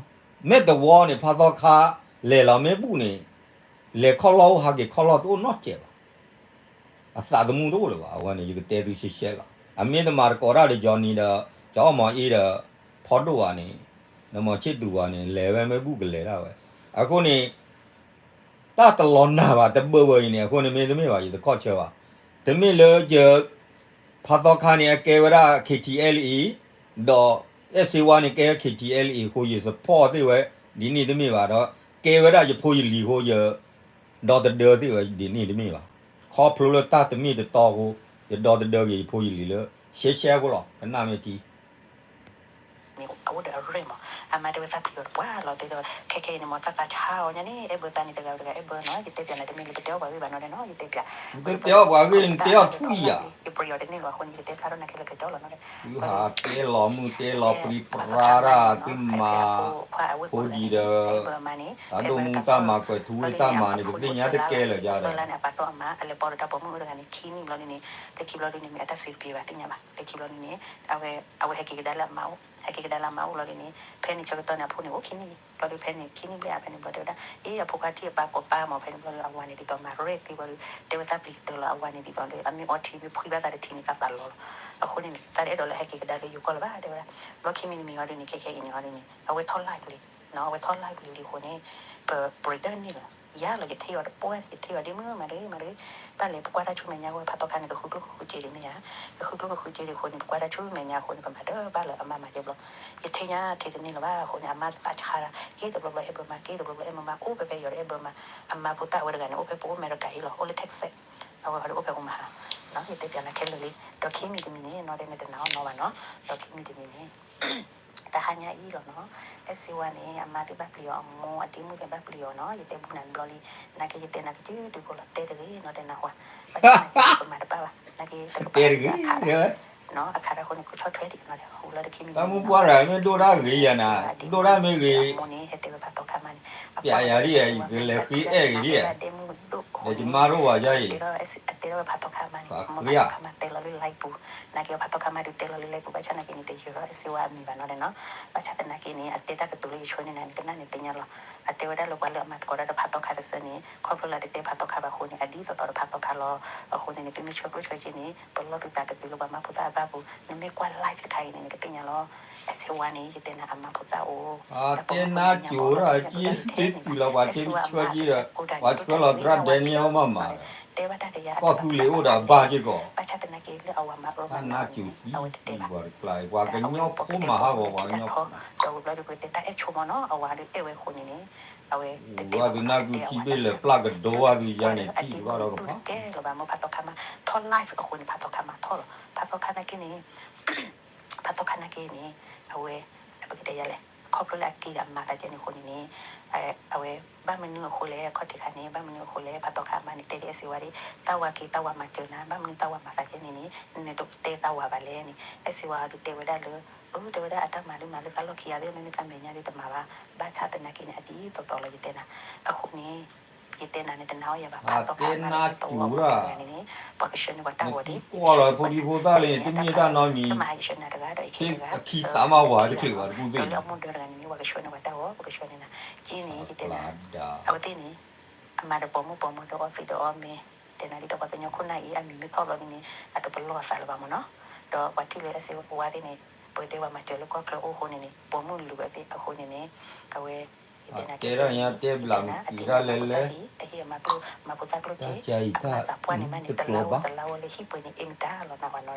မဲာ်တဝီန့ၣ် ဖးသီခါ လဲၤလီၤမ့ၢ်ဘူၣ်န့ၣ် လဲၤခီၣ်လီၢ်အိၣ်ဟးက့ၤခီၣ်လီၢ်တအိၣ်နီတစဲးဘၣ်, အသးသမူတအိၣ်လၢၤဘၣ်, အဝဲန့ၣ် ယကတဲသုရှဲရှဲလီၤ, အမ့ၢ်တမၤတကိးတၢ်ဒီး Johnny ဒီး ကၠီအီၣ်မီၤအ့ဒီး ဖီဒိၣ်ဘၣ်န့ၣ် နမီၤဆ့ၣ်တူၤဘၣ်န့ၣ် လဲၤဝဲမ့ၢ်ဘူၣ်ကလဲၤဒၣ်ဝဲ, အဃိန့ၣ် တၢ်တလီၤနာ်ဘၣ် တဘၢဝဲအံၤန့ၣ် အဃိန့ၣ်မ့ၢ်တမ့ၢ်ဘၣ် ယတခီၣ်ဆၢဘၣ်, တမ့ၢ်လၢယ ဖးသီခါန့ၣ် အကဲဝဲဒၣ် K T L A ဒီး အဲၣ်စ့ဝါန့ၣ် ကဲဝဲ K T L A အဃိ ယ support သ့ၣ်ဝဲ ဒ်န့ၣ်တမ့ၢ်ဘၣ်ဒီး ကဲဝဲဒၣ်ယဖိယလံၤအဃိ ယ ဒီသဒၢသ့ၣ်ဝဲဒ်န့ၣ်တမ့ၢ်ဘၣ်, ခီဖျိလၢတၢ်တမ့ၢ်တတီအဃိ ယဒီသဒၢက့ၤယဖိယလံၤလၢ ရှဲရှဲဖိလီၤ ကနၣ်မ့ၢ်ထံ န့ၣ် အအိၣ်ဒီးအရ့ၣ်မး, အမါတဲဝဲသးပျံၤအီၤတပှၢ်လီၤ တဲဒီး ခဲခဲအံၤန့ၣ်မ့ၢ်သးသးဆါအီၤညါန့ၣ် အဲၣ်ဘၢသးန့ၣ်တဂၤတဂၤ အဲၣ်ဘၢနီၤ ယတဲပျးနၤတမ့ၢ်လၢပတဲအီၣ်ပှၤဂ့ၢ်ဘၣ်နီၤဒဲးနီၤ ယတဲပျး, တဲအီၣ်ပှၤဂ့ၢ်န့ၣ် တဲအီၣ်ထွံၣ်ယၤ, ယပျံၤအီၤတန့ၢ်လၢၤဘၣ်အဃိန့ၣ် ယကတဲဖျါထီၣ်နၤခဲလၢာ်ကကၠီလီၤနီၤဒဲး, ဟးတဲလီၤမုၢ်တဲလီၤပြံပြါတၢ်သုမၤ ဖိဒံးဒီး တၢ်ဒိၣ်မူတၢ်မၤကွဲးထူဝ့ၣ်တၢ်မၤန့ၣ် ပသ့ၣ်ညါတကဲလၢၤယၤဒီး သၢလါန့ၣ် အပာ်တီၢ်အမါ အလဲၤပိာ်ဒီးတၢ်ပိာ်မုၣ်အိၣ်တဂၤန့ၣ် ခံနံၣ်ဘျီဒ်န့ၣ် လၢခံဘျီဒ်န့ၣ် မ့ၢ်အတၢ်စံးတပှဲၤဘၣ်သ့ၣ်ညါဘၣ် လၢခံဘျီဒ်န့ၣ် အဝဲ အဝဲဟဲက့ၤကဒါလၢအမါအိၣ် ဟဲက့ၤကဒါလၢအမါအိၣ်ဘျီဒ်န့ၣ် ဖဲန့ၣ်ဆၢကတီၢ်န့ၣ် အဖိန့ၣ်အိၣ်ခံနံၣ်လံ ဘျီဒ်ဖဲန့ၣ် ခံနံၣ်ဘျဲၣ်အဖဲန့ၣ်ဘျီတဲဝဲဒၣ် အ့ အဖိခွါထံၣ်အပၢ်ကိးပၢ်မး ဖဲန့ၣ်ဘျီဒ် အဝၤန့ၣ်ဒ်သိးမၤရဲၣ်သ့ဘျီဒ် တဲဝဲသးပျံၤကတၢၢ်လီၤ အဝၤန့ၣ်ဒ်သိးလၢ အမ့ၢ်အီထံမ့ၢ်ဖှံဘၣ်သးတထံၣ်န့ၣ် သးသးလီၤလီၤ အဃိန့ၣ်န့ၣ် သးတအဲၣ်ဒိးလၢဟဲက့ၤကဒါလၢယိၤကီၢ်လၢၤဘၣ် တဲဝဲဒၣ် ဘျီခံမံၤတမံၤဟီဒ်န့ၣ် ခဲခဲအံၤန့ၣ်ဟီဒ်န့ၣ် အဝဲထီၣ် live လံ အဝဲထီၣ် live လံလံအဃိန့ၣ် ပ break တန့ၢ်လၢၤ ယၤလီၤ ယထံၣ်အီၤတပှၢ် ယထံၣ်အီၤဒ်မုၢ်မးရ့မးရ့ ဘၣ်လဲၣ် ပကွၢ်တၢ်ဆူမဲာ်ညါဝဲ ဖးသီခါန့ၣ် ကဃုကျိၣ်ကဃုစ့ဒ်မ့ၢ်ဧါ ကဃုကျိၣ်ကဃုစ့ဒ်အဃိန့ၣ် ပကွၢ်တၢ်ဆူမဲာ်ညါအဃိန့ၣ် ပမၤတဘၣ်လၢၤ အမါမၤဒဲးဘျီ ယထံၣ်ညါထံၣ်တန့ၢ်လၢၤဘၣ်အဃိန့ၣ် အမါသးဆါဒၣ် က့ၤတဘျီဘျီအဲၣ်ဘၢမါ က့ၤတဘျီဘျီအဲၣ်ဘၢမါ အိၣ်ဖဲဖဲယီၤဒီးအဲၣ်ဘၢမါ အမါဖိသၣ်ဝဲတဂၤန့ၣ် အိၣ်ဖဲပအိၣ်မဲာ်တကးအံၤလီၤ အိၣ်လၢ Texas အဝဲဟီဒ်အိၣ်ဖဲ Omaha ယတဲပျးနၤခဲလၢာ်လံ ဒီးခံမံၤတမံၤန့ၣ် နီၢ်ဒဲးနတနာ်အီၣ်နီၢ်ဘၣ်နီၤ ဒီးခံမံၤတမံၤန့ၣ် တဟါညါအံၤလီၤနီၤ အဲၣ်စ့ဝါန့ၣ် အမါသ့ၣ်ဘၣ်ပျံၤအီၤ အမိၢ်အဒ့မုၣ်သ့ၣ်ဘၣ်ပျံၤအီၤနီၤ ယတဲဘူးနၤတဘျီလံ နာ်က့ယတဲနၤကစုဒုဖိလီၤ တဲတဂ့ၤနီၤ တဲနၤဟါ ဘၣ်ဆၣ်နာ်က့ ပမၤတဘၣ်ဘၣ် နာ်က့တကပၤ အခါတၢ်ဃိန့ၣ် ဖုဆီၣ်ထွဲဒံးနီၤ ဟူလီၤတခံမံၤတမံၤ မ့ၢ်ဒိၣ်တၢ်ဂ့ၤယၤနၤ ဒိၣ်တၢ်မ့ၢ်ဂ့ၤ အမိၢ်န့ၣ် ဟဲတဲဝဲဖးသီခါမါန့ၣ် အပျဲယၤဒ်အံၤ ကလဲၤဃ့အဲၣ်ဂ့ၤဒ် ဒီးယမါတအိၣ်ဝဲယါအံၤ တဲထီၣ်ဝဲဖးသီခါမါန့ၣ် မ့ၢ်ဖးသီခါမါတဲလီၤလၢ live ပူၤ နာ်က့ဖးသီခါမါဒုးတဲလီၤလၢ live ပူၤ ဘၣ်ဆၣ်နာ်က့န့ၣ် တယၢၤထီၣ်အဲၣ်စ့ဝါအမံၤဘၣ်နီၤဒဲးနီၤ ဘၣ်ဆၣ်သနာ်က့န့ၣ် အတဲတၢ်ကတိၤလၢယဆှၢန့ၢ်နၤန့ၣ် ကနၣ်န့ၣ်သ့ၣ်ညါလီၤ အတဲဝဲဒၣ်လၢပှၤလၢအမၤသကိးတၢ်ဒီးဖးသီခါတစၢန့ၣ် ခီဖျိလၢတတဲဖးသီခါဘၣ်အဃိန့ၣ် အဒ်သိးသိးဒီးဖးသီခါလီၤ အဃိန့ၣ်န့ၣ် သုမ့ၢ်ဆှၢကျိၣ်ဆှၢစ့န့ၣ် ပလီၢ်သုသးကတုၤလၢပှၤမါဖိသၣ်အဘၣ်ပူၤ နမ့ၢ်ကွၢ် live တခါအံၤန့ၣ် နကသ့ၣ်ညါလီၤ အဲၣ်စ့ဝါန့ၣ် ယတဲနၤအမါဖိသၣ်အိၣ် တဲနၤကၠိၤဒၣ်က့ၤ သ့တုၤလီၤပှၤသ့ဆှၢက့ၤဒီး ပှၤဆှၢလီၤသရၣ်ဒဲနံၣ်အီၣ်မးမးဒီး တဲဘၣ်တၢ်တယၤ ကီၢ်သူလ့ၤအိၣ်ဒီးအဘၣ်စ့ၢ်ကီး ဘၣ်ဆၣ်သနာ်က့လၢအဝၤမၤအၢမၤနးအီၤန့ၣ် အဝဲတတဲဘၣ် ပှၤကညီဖိမၤဟးဂီၤပှၤကညီဖိ ဒီးဝံၤဘျီဒုးပတဲတၢ်အဲၣ်ဆိမးနီၤ အဝၤဒုးအဲၣ်ဝဲအဃိန့ၣ်န့ၣ် အဝဲတတဲဘၣ် ပှၤကညီဖိတတဲအဝၤတၢ် ဒီးအဒ့မုၢ်ဒိၣ်တကဲလၢၤဘၣ် မ့ၢ်ဖးသီခါမါထီၣ် live အဃိန့ၣ် ဖးသီခါမါထီၣ်လီၤ ဖးသီခါနာ်က့န့ၣ် ဖးသီခါနာ်က့န့ၣ် အဝဲ ပကတဲယၤလဲၣ် ခီဖျိလၢအက့ၤဒီးအမၤသးကဲန့ၣ်အဃိန့ၣ်န့ၣ် အဝဲ ဘၣ်မနုၤအဃိလဲၣ် အခီၣ်ထံးခါန့ၣ် ဘၣ်မနုၤအဃိလဲၣ် ဖးသီခါမါန့ၣ် တဲဒ်အဲၣ်စ့ဝါဒ် သးဝၤက့ၤသးဝၤမၤစၢၤနၤ ဘၣ်မနုၤသးဝၤမၤသးကဲန့ၣ်န့ၣ် နတတဲသးဝၤဘၣ်လဲၣ်န့ၣ် အဲၣ်စ့ဝါဒုးတဲဝဲဒၣ်လၢ အၢ တဲဝဲဒၣ်အတၢ်မၤဒုးမၤလၢသးလီၢ်ခံဂၤသ့ၣ် မ့မ့ၢ်သးမဲာ်ညါဒုးတမၤဘၣ် ဘၣ်ဆၣ်သနာ်က့န့ၣ် အဒ်သိးသိးလီၤ ယတဲနၤ အဃိန့ၣ် ယတဲနၤန့ၣ် တနာ်အီၤယၤဘၣ် ဖးသီခါမါန့ၣ် သဝီဖိတဂၤန့ၣ်န့ၣ် ပှၤကဆှၢန့ၢ်ပှၤတၢ်ဂီၤဒ် ပှၤကဆှၢန့ၢ်ပှၤတၢ်ဂီၤဒ် ယတဲနၤ တမၤဟးယဆှၢနၤတဂၤဒီးယခံတဂၤ အခံသးမးဝၤတချုးဘၣ်တကူသ့ၣ် ဒီးလၢအမိၢ်ဒၢတဂၤန့ၣ်န့ၣ် ပှၤကဆှၢန့ၢ်ပှၤတၢ်ဂီၤ ပှၤကဆှၢန့ၢ်နၤ က့န့ၣ် ယတဲနၤ အဝဲသ့ၣ်န့ၣ် အမၤဒီးပိာ်မုၣ်ပိာ်မၢၤဒီးအီသံးဒီးအီမ့ၤ တဲနၤဒ်သိးပှၤကညီခိၣ်နၢ်အံၤ အမံၤမ့ၢ်ထီၣ်ဘျီဒ်န့ၣ် အတပလီၢ်အသးလၢၤဘၣ်မ့ၢ်နီၤ ဒီးပှၤထံၣ်လၢအဲၣ်စ့ဝါသ့ၣ်န့ၣ် ပှၤတဲဝဲမၤစၢၤလၢကီၢ်ချၢအိၣ်အဃိန့ၣ်န့ၣ် ပိာ်မုၣ်လူၤအသ့ၣ်အဃိန့ၣ်န့ၣ် အဝဲ တဲနၤတဲ တဲဒၣ်ညါတဲဘျးက့ၤဒၣ်လဲၣ်လဲၣ် အဟံၣ်အမၤကျိၣ်မၤဖိသၣ်ကျိၣ်စ့ အမၤသးပှၢ်န့ၣ်မးန့ၣ် တလါဝဲတလါဝဲလၢဟံၣ်ပှ့ၤန့ၣ် အ့ၣ်မတၤလီၤနၢ်ဝဲနီၤ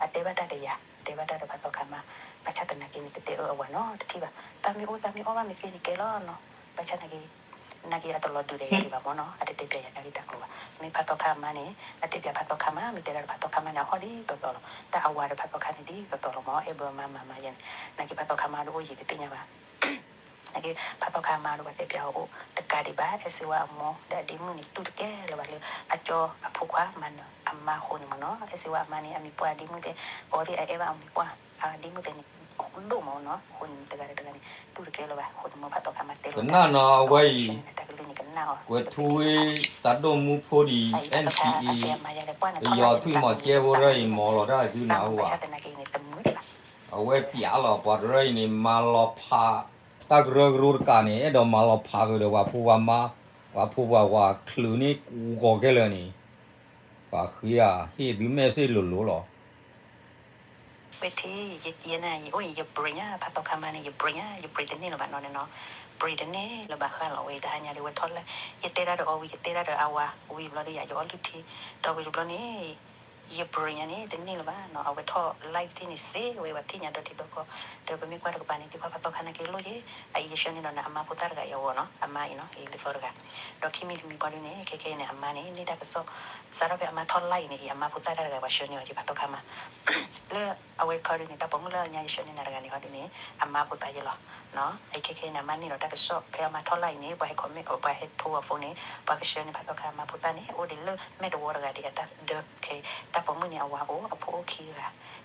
အတဲဘၣ်တၢ်ဒီးယၤ တဲဘၣ်တၢ်ဒီးဖးသီခါမး ဘၣ်ဆၣ်သနာ်က့န့ၣ် တတဲအၢအဝၤနီတထံၣ်ဘၣ် သးမ့ၢ်အိၣ်သးမ့ၢ်အီၣ်ဘၣ်မ့ၢ်သ့န့ၣ်ကဲလီၤနီၤ ဘၣ်ဆၣ်သနာ်က့ နာ်က့အတလီၤဒုးဒီးယၤဒံးဘၣ်မ့ၢ်နီၤ အတတဲပျးယၤနာ်က့တၢ်ကျိၤဘၣ် မ့ၢ်ဖးသီခါအမါန့ၣ် အတဲပျးဖးသီခါမး မ့ၢ်တဲဒၣ်ဒီးဖးသီခါမးန့ၣ် အဟီၣ်ဒ်သိးသိးလီၤ တၢ်အဝၤဒီးဖးသီခါန့ၣ်ဒ်သိးသိးလီၤမ့ၢ် အဲၣ်ဘၢမါမၤမၤယၤန့ၣ် နာ်က့ဖးသီခါမးဒီးအိၣ်ယံၤတသ့ၣ်ညါဘၣ် နာ်က့ဖးသီခါမးဒီးပှၤတဲပျးအီၤအိၣ် တကးဒံးဘၣ် အဲၣ်စ့ဝါအမိၢ်ဒီးအဒ့မုၣ်န့ၣ် တူၢ်တကဲလၢၤဘၣ်လၢ အကၠီအဖိခွါမၤနၢၤအမါအဃိန့ၣ်မ့ၢ်နီၤ အဲၣ်စ့ဝါအမါန့ၣ် အမံၤပှၢ်အဒ့မုၣ်သ့ၣ် အီသ့ၣ်အအဲၣ်ဘၣ်အမံၤပှၢ် အဒ့မုၣ်သ့ၣ်န့ၣ် ဒိၣ်မ့ၢ်နီၤ အဃိန့ၣ် တဂၤဒီးတဂၤန့ၣ် တူၢ်တကဲလၢၤဘၣ် အဃိန့ၣ်မ့ၢ်ဖးသီခါမးတဲလီၤ ကနၣ်နီၤ အဝဲအံၤ တၢ်ကလုၢ်န့ၣ်ကနၣ်အီၤ ကွဲးထူဝ့ တၢ်ဒိၣ်မူဖိဒ် အံၤ NCA ကယီၤထွံၣ်မီၤကဲဖိတၢ်အံၤမီၤလီၤတၢ်သုနၤအိၣ်ဘၣ် အဝဲပျးလီၤ ပှၤတရၢအံၤန့ၣ် မၤလီၤဖး တၢ်ကရၢကရိတကးန့ၣ် အဲၣ်ဒိးမၤလီၤဖးဃုာ်ဒီးပှၤဖိပှၤမါ ပှၤဖိပှၤဝၤချုးန့ၢ်ကဂီၤခဲလၢာ်န့ၣ် ပှၤဃ့ဧါ ဟ့ၣ်သု message လိၤလိၤလီၤ ဝဲထံၣ် ယဲန့ၣ် ယအိၣ်အံၤ ယ brain ညါ ဖးသီခါမးန့ၣ် ယ brain ညါ ယ brain တန့ၢ်လၢၤဘၣ်နီၤန့ၣ်နီၤ brain တန့ၢ်လၢၤဘၣ်ဃၣ်လီၤ ဝဲတဟါညါဒီးဝဲထီၣ်လဲၣ် ယတဲဒၣ်ဒီးအီၤဝံၤ ယတဲဒၣ်ဒီးအဝၤဝံၤဘျီဒီးယၤ ယအီၣ်လုၢ်ထံ ဒီးဝံၤတဘျီန့ၣ် ယ brain ညါန့ၣ် တန့ၢ်လၢၤဘၣ်နီၤ အဝဲထီၣ် live တ့ၢ်န့ၣ်စ့ၢ်ဝဲ ပှၤသ့ၣ်ညါဒီးထံဒီးကီၢ် ဒီးပမ့ၢ်ကွၢ်တကပၤန့ၣ် ဒ်ခွါဖးသီခါန့ၣ်က့ၤလိၣ်ယ့ၣ် အအံၤယဆှၢန့ၢ်ဒီးနၤအမါဖိသၣ်တဂၤအံၤအဂီၢ်နီၤ အမါအံၤနီၤ အံၤလၢသီတဂၤ ဒီးခံမံၤတမံၤဘျီဒ်န့ၣ် ခဲခဲအံၤန့ၣ် အမါန့ၣ် န့ၢ်တၢ်ကစီၣ် စးထီၣ်ဖဲအမါထီၣ် live အံၤန့ၣ် အံၤအမါဖိသၣ်တၢ်တဂၤ ပှၤဆှၢန့ၢ်အီၤက့ၤဖးသီခါမး လၢအဝဲခီဒ်န့ၣ် တၢ်ပိာ်မုၣ်လၢညါယဆှၢန့ၢ်နၤတဂၤန့ၣ် ဟီဒ်န့ၣ် အမါဖိသၣ်ယဲလီၤ အံၤခဲခဲအံၤန့ၣ် အမါန့ၢ်ဒီးတၢ်ကစီၣ် ဖဲအမါထီၣ် live အံၤန့ၣ် ပှၤဟဲ comment ပှၤဟဲထိအီၤဖိန့ၣ် ပှၤကဆှၢန့ၢ်ဖးသီခါ အမါဖိသၣ်န့ၣ် အိၣ်ဒံးလၢမဲာ်တဝီတဂၤဒံး အတၢ်ဒၢခဲ တၢ်ပိာ်မုၣ်န့ၣ် အဝၤအိၣ် အဖိအိၣ်ခံဂၤ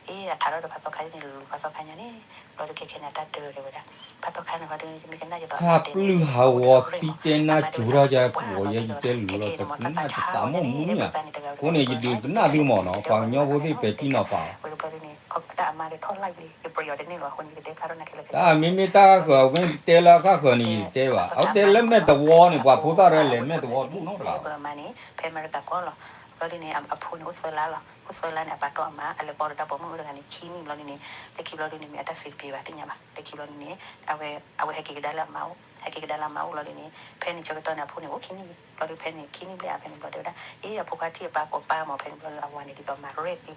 အ့ အထးထီၣ်ဒီးဖးသီခါန့ၣ် လူၤဖးသီခါညါန့ၣ် ဘျီဒုးခဲခဲန့ၣ် အတၢ်ဒၢဒၣ်ဝဲဒၣ် ဖးသီခါန့ၣ် ဟီဒုး ယမ့ၢ်ကနၣ်ယသီ တၢ်ပျုၢ်ဟးဂီၤသံတဲနၢ်စူၤထီၣ်ယၤ ပှၤယဲယတဲလူၤလီၤ တကနၣ်တသးမိၣ်မူန့ၣ် အဃိန့ၣ် ယဒုးကနၣ်သုမ့ၢ်နီၤ ပှၤကညီဖိသ့ၣ်ပဲာ်ထံနီၤဖး တၢ်မ့မ့ၢ်တၢ်ဃၢၤ အဝဲတဲလၢအခၣ်ဃၢၤန့ၣ် ယတတဲဘၣ် အဝဲတဲလၢမဲာ်တဝီန့ၣ် ပှၤဖိသၣ်ရဲလဲၤမဲာ်တဝီတဘူၣ်နီတဂၤဘၣ် ဖဲအမဲရကၤကီၢ်လီၤ ဘျီဒ်န့ၣ် အဖိန့ၣ်အိၣ်သၢလါလီၤ အိၣ်သၢလါန့ၣ် အပာ်တီၢ်အမါ အလဲၤပိာ်ဒီးတၢ်ပိာ်မုၣ်အိၣ်တဂၤန့ၣ် ခံနံၣ်ဘျီဒ်န့ၣ် လၢခံဘျီဒ်န့ၣ် မ့ၢ်အတၢ်စံးတပ့ၤဘၣ်သ့ၣ်ညါဘၣ် လၢခံဘျီဒ်န့ၣ် အဝဲ အဝဲဟဲက့ၤကဒါလၢအမါအိၣ် ဟဲက့ၤကဒါလၢအမါအိၣ်ဘျီဒ်န့ၣ် ဖဲန့ၣ်ဆၢကတီၢ်န့ၣ် အဖိန့ၣ်အိၣ်ခံနံၣ်လံ ဘျီဒ်ဖဲန့ၣ် ခံနံၣ်ဘျဲၣ်အဖဲန့ၣ်ဘျီဒ်ဝဲဒၣ် အ့ အဖိခွါထံၣ်အပၢ်ကိးပၢ်မး ဖဲန့ၣ်ဘျီဒ်အဝၤန့ၣ် ဒ်သိးမၤရဲၣ်သ့ဘျီဒ်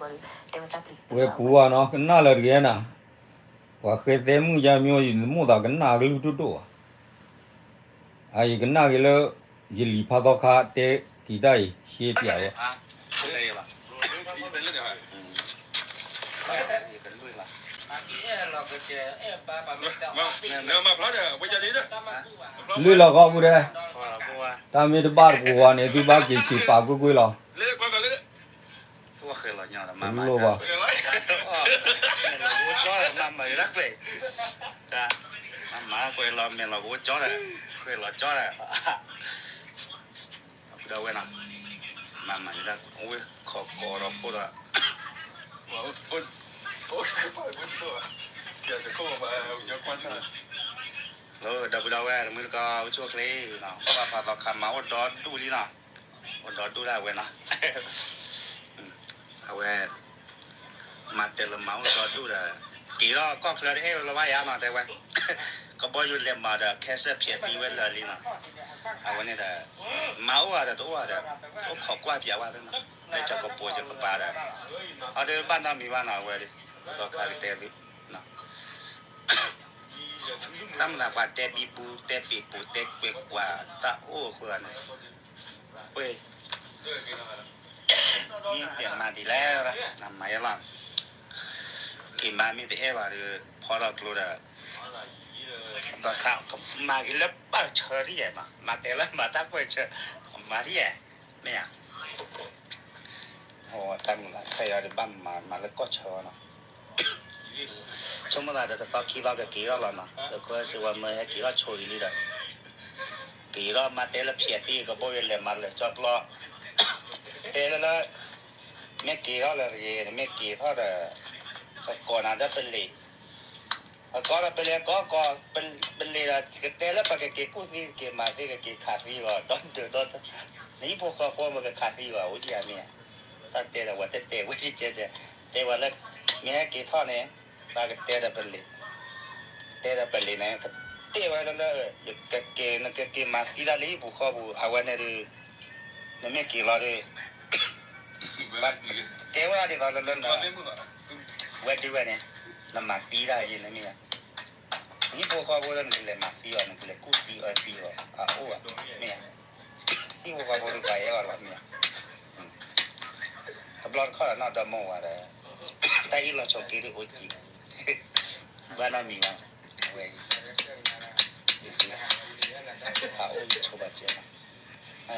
တဲဝဲတၢ်ပျံၤ ဝဲပူၤဘၣ်နီၤ ကနၣ်လၢတဂ့ၤနၤ ပှၤဃဲသဲမုၣ်ယါမ့ၢ်ယမိၣ်သးကနၣ်ကလုၢ်ဒိၣ်ဒိၣ်ဘၣ် အယကနၣ်က့ၤလၢ ယလံၤဖးသီခါတဲက့ၤတၢ်အံၤ ရှဲပၠးဝဲ လုၢ်လီၤဃီပူၤဒဲး တၢ်မ့ၢ်တဘၣ်တပူၤဝဲန့ၣ် သုဘၣ်က့ၤဆံးပာ်ကွ့ၢ်ကွ့ၢ်လီၤ တလိၣ်ဘၣ် မ့ၢ်လီၤကအိၣ်ကၠီဒီး မၤမၤလီၤကွဲး မၤမၤကွဲးလီၤ မ့ၢ်လီၤကအိၣ်ကၠီဒီး ကွဲးလီၤကၠီဒီး ဒီးဝဲနီၤ မၤမၤယဒၣ် ဝဲခီကီးဒီးဖိဒီး ဒီပုၢ်ဒီဝဲၢ် တမုၢ်တကီၢ် အိၣ်ဆူၣ်အိၣ်ချ့နီၤ ဘၣ်ဖးသီခါမၤအိၣ်ဒီဒူၣ်လံနီၤ အိၣ်ဒီဒူၣ်ဒၣ်ဝဲနီၤ အဝဲ မၤတဲလၢမၤအိၣ်ဒီဒူၣ်ဒီး က့ၤထီၣ်ကီၢ်ချၢတအဲၣ်လၢၤဘၣ်ယါနီၤ တဲဝဲ ကဘီယူၤလဲၤမၤဒီး cancer ဖျဲးသံဝဲလၢာ်လံနီၤ အဝဲန့ၣ်ဒီး မၤအိၣ်ဂၤဒီးတအိၣ်ဂၤဒီး အိၣ်ခိးကွၢ်ပၠးဝဲသ့နီၤ လၢကၠီကပိာ်ကၠီကပၤဒီး အီၤဒီးဘၣ်နီတမံၤဘၣ်နီၤ အဝဲ ဒီးခါကတဲသု တၢ်မနုၤပှၤတဲဘံဘူ တဲပ့ၤပူၤ တဲကွဲးကွၢ် တၢ်အိၣ်အဃိသတးန့ၣ် ဝဲ မ့ၢ်တဲမၤဒ်လဲၣ် နမၤယဲလီၤ က့ၤမၤမ့ၢ်တအဲၣ်ဘၣ်ဒီး ဖီထီၣ်ကျိဒီး ဘၣ်ခါ မၤက့ၤလၢဘၣ်ဆၢဒ်ယဲၢ်နီၤ မၤတဲလၢမၤတၢ်ကွဲးဆၢ မၤဒ်ယဲၢ် မ့ၢ်ဧါ တၢ်မုၢ်လၢ်ခဲအံၤဒီးဘၣ်မၤမၤလၢကီၢ်ဆၢနီၤ ဆိကမိၣ်သးဒီးတသီခံသီကက့ၤထီၣ်လီၤနီၤ လၢကစ့ဝါမၢဟဲက့ၤထီၣ်ဆိအံၤလံဒီး က့ၤထီၣ်မၤတဲလၢဖျဲးသံ ကဘီယူၤလဲၤမၤလၢာ်ကၠီပျီ တဲလၢလၢ မ့ၢ်က့ၤထီၣ်လၢတဂ့ၤ မ့ၢ်က့ၤထီၣ်ဒီး ကကိးနၤဒီးပလံၤ အကီဒီးပလံၤ အကီကီး ပလံၤဒီး ကတဲလၢပကက့ၤကူၣ်သံ ကက့ၤမၤသံ ကက့ၤခးသံဂီၤ ဒီဒုးဒီ နဟံၣ်ဖိဃီဖိမ့ၢ်ကခးသံဂီၤ ဝံၤဒ်အမ့ၢ် တၢ်တဲဒီး ဝဲတဲတဲဝဲတဲတဲ တဲဝဲလၢ မ့ၢ်ဟဲက့ၤထီၣ်န့ၣ် ပကတဲဒီးပလံၤ, တဲဒီးပလံၤန့ၣ် ကတဲဝဲလၢလၢ ယကက့ၤ နကက့ၤမၤသံတၢ်လၢဟံၣ်ပူၤဃီပူၤ အဝဲန့ၣ်ဒီး နမ့ၢ်က့ၤလီၤဒီး ကဲဝဲဒ်သိးလၢလၢန ဝဲဒုးဝဲန့ၣ် နမၤသံတၢ်ယဲန့ၣ်မ့ၢ်ဧါ, ဟံၣ်ဖိဃီဖိလၢနကလဲၤမၤသံအီၤ နကလဲၤကူၣ်သံအီသံအီၤ အအိၣ်ဘၣ် မ့ၢ်ဧါ, ဟံၣ်ဖိဃီဖိဒီးပှၤအဲၣ်အီၤလီၤမ့ၢ်ဧါ, တဘျီတခီၣ်ဒီးနီၢ်ဒီမါဝၤဒီး တၢ်အ့ၣ်လိာ်ဆိးက့ဒ်အိၣ်က့ၤ ဘၣ်နီတမံၤဘၣ်, ဝဲအံၤ အအိၣ်ဆိးဘၣ်ကဲလီၤ,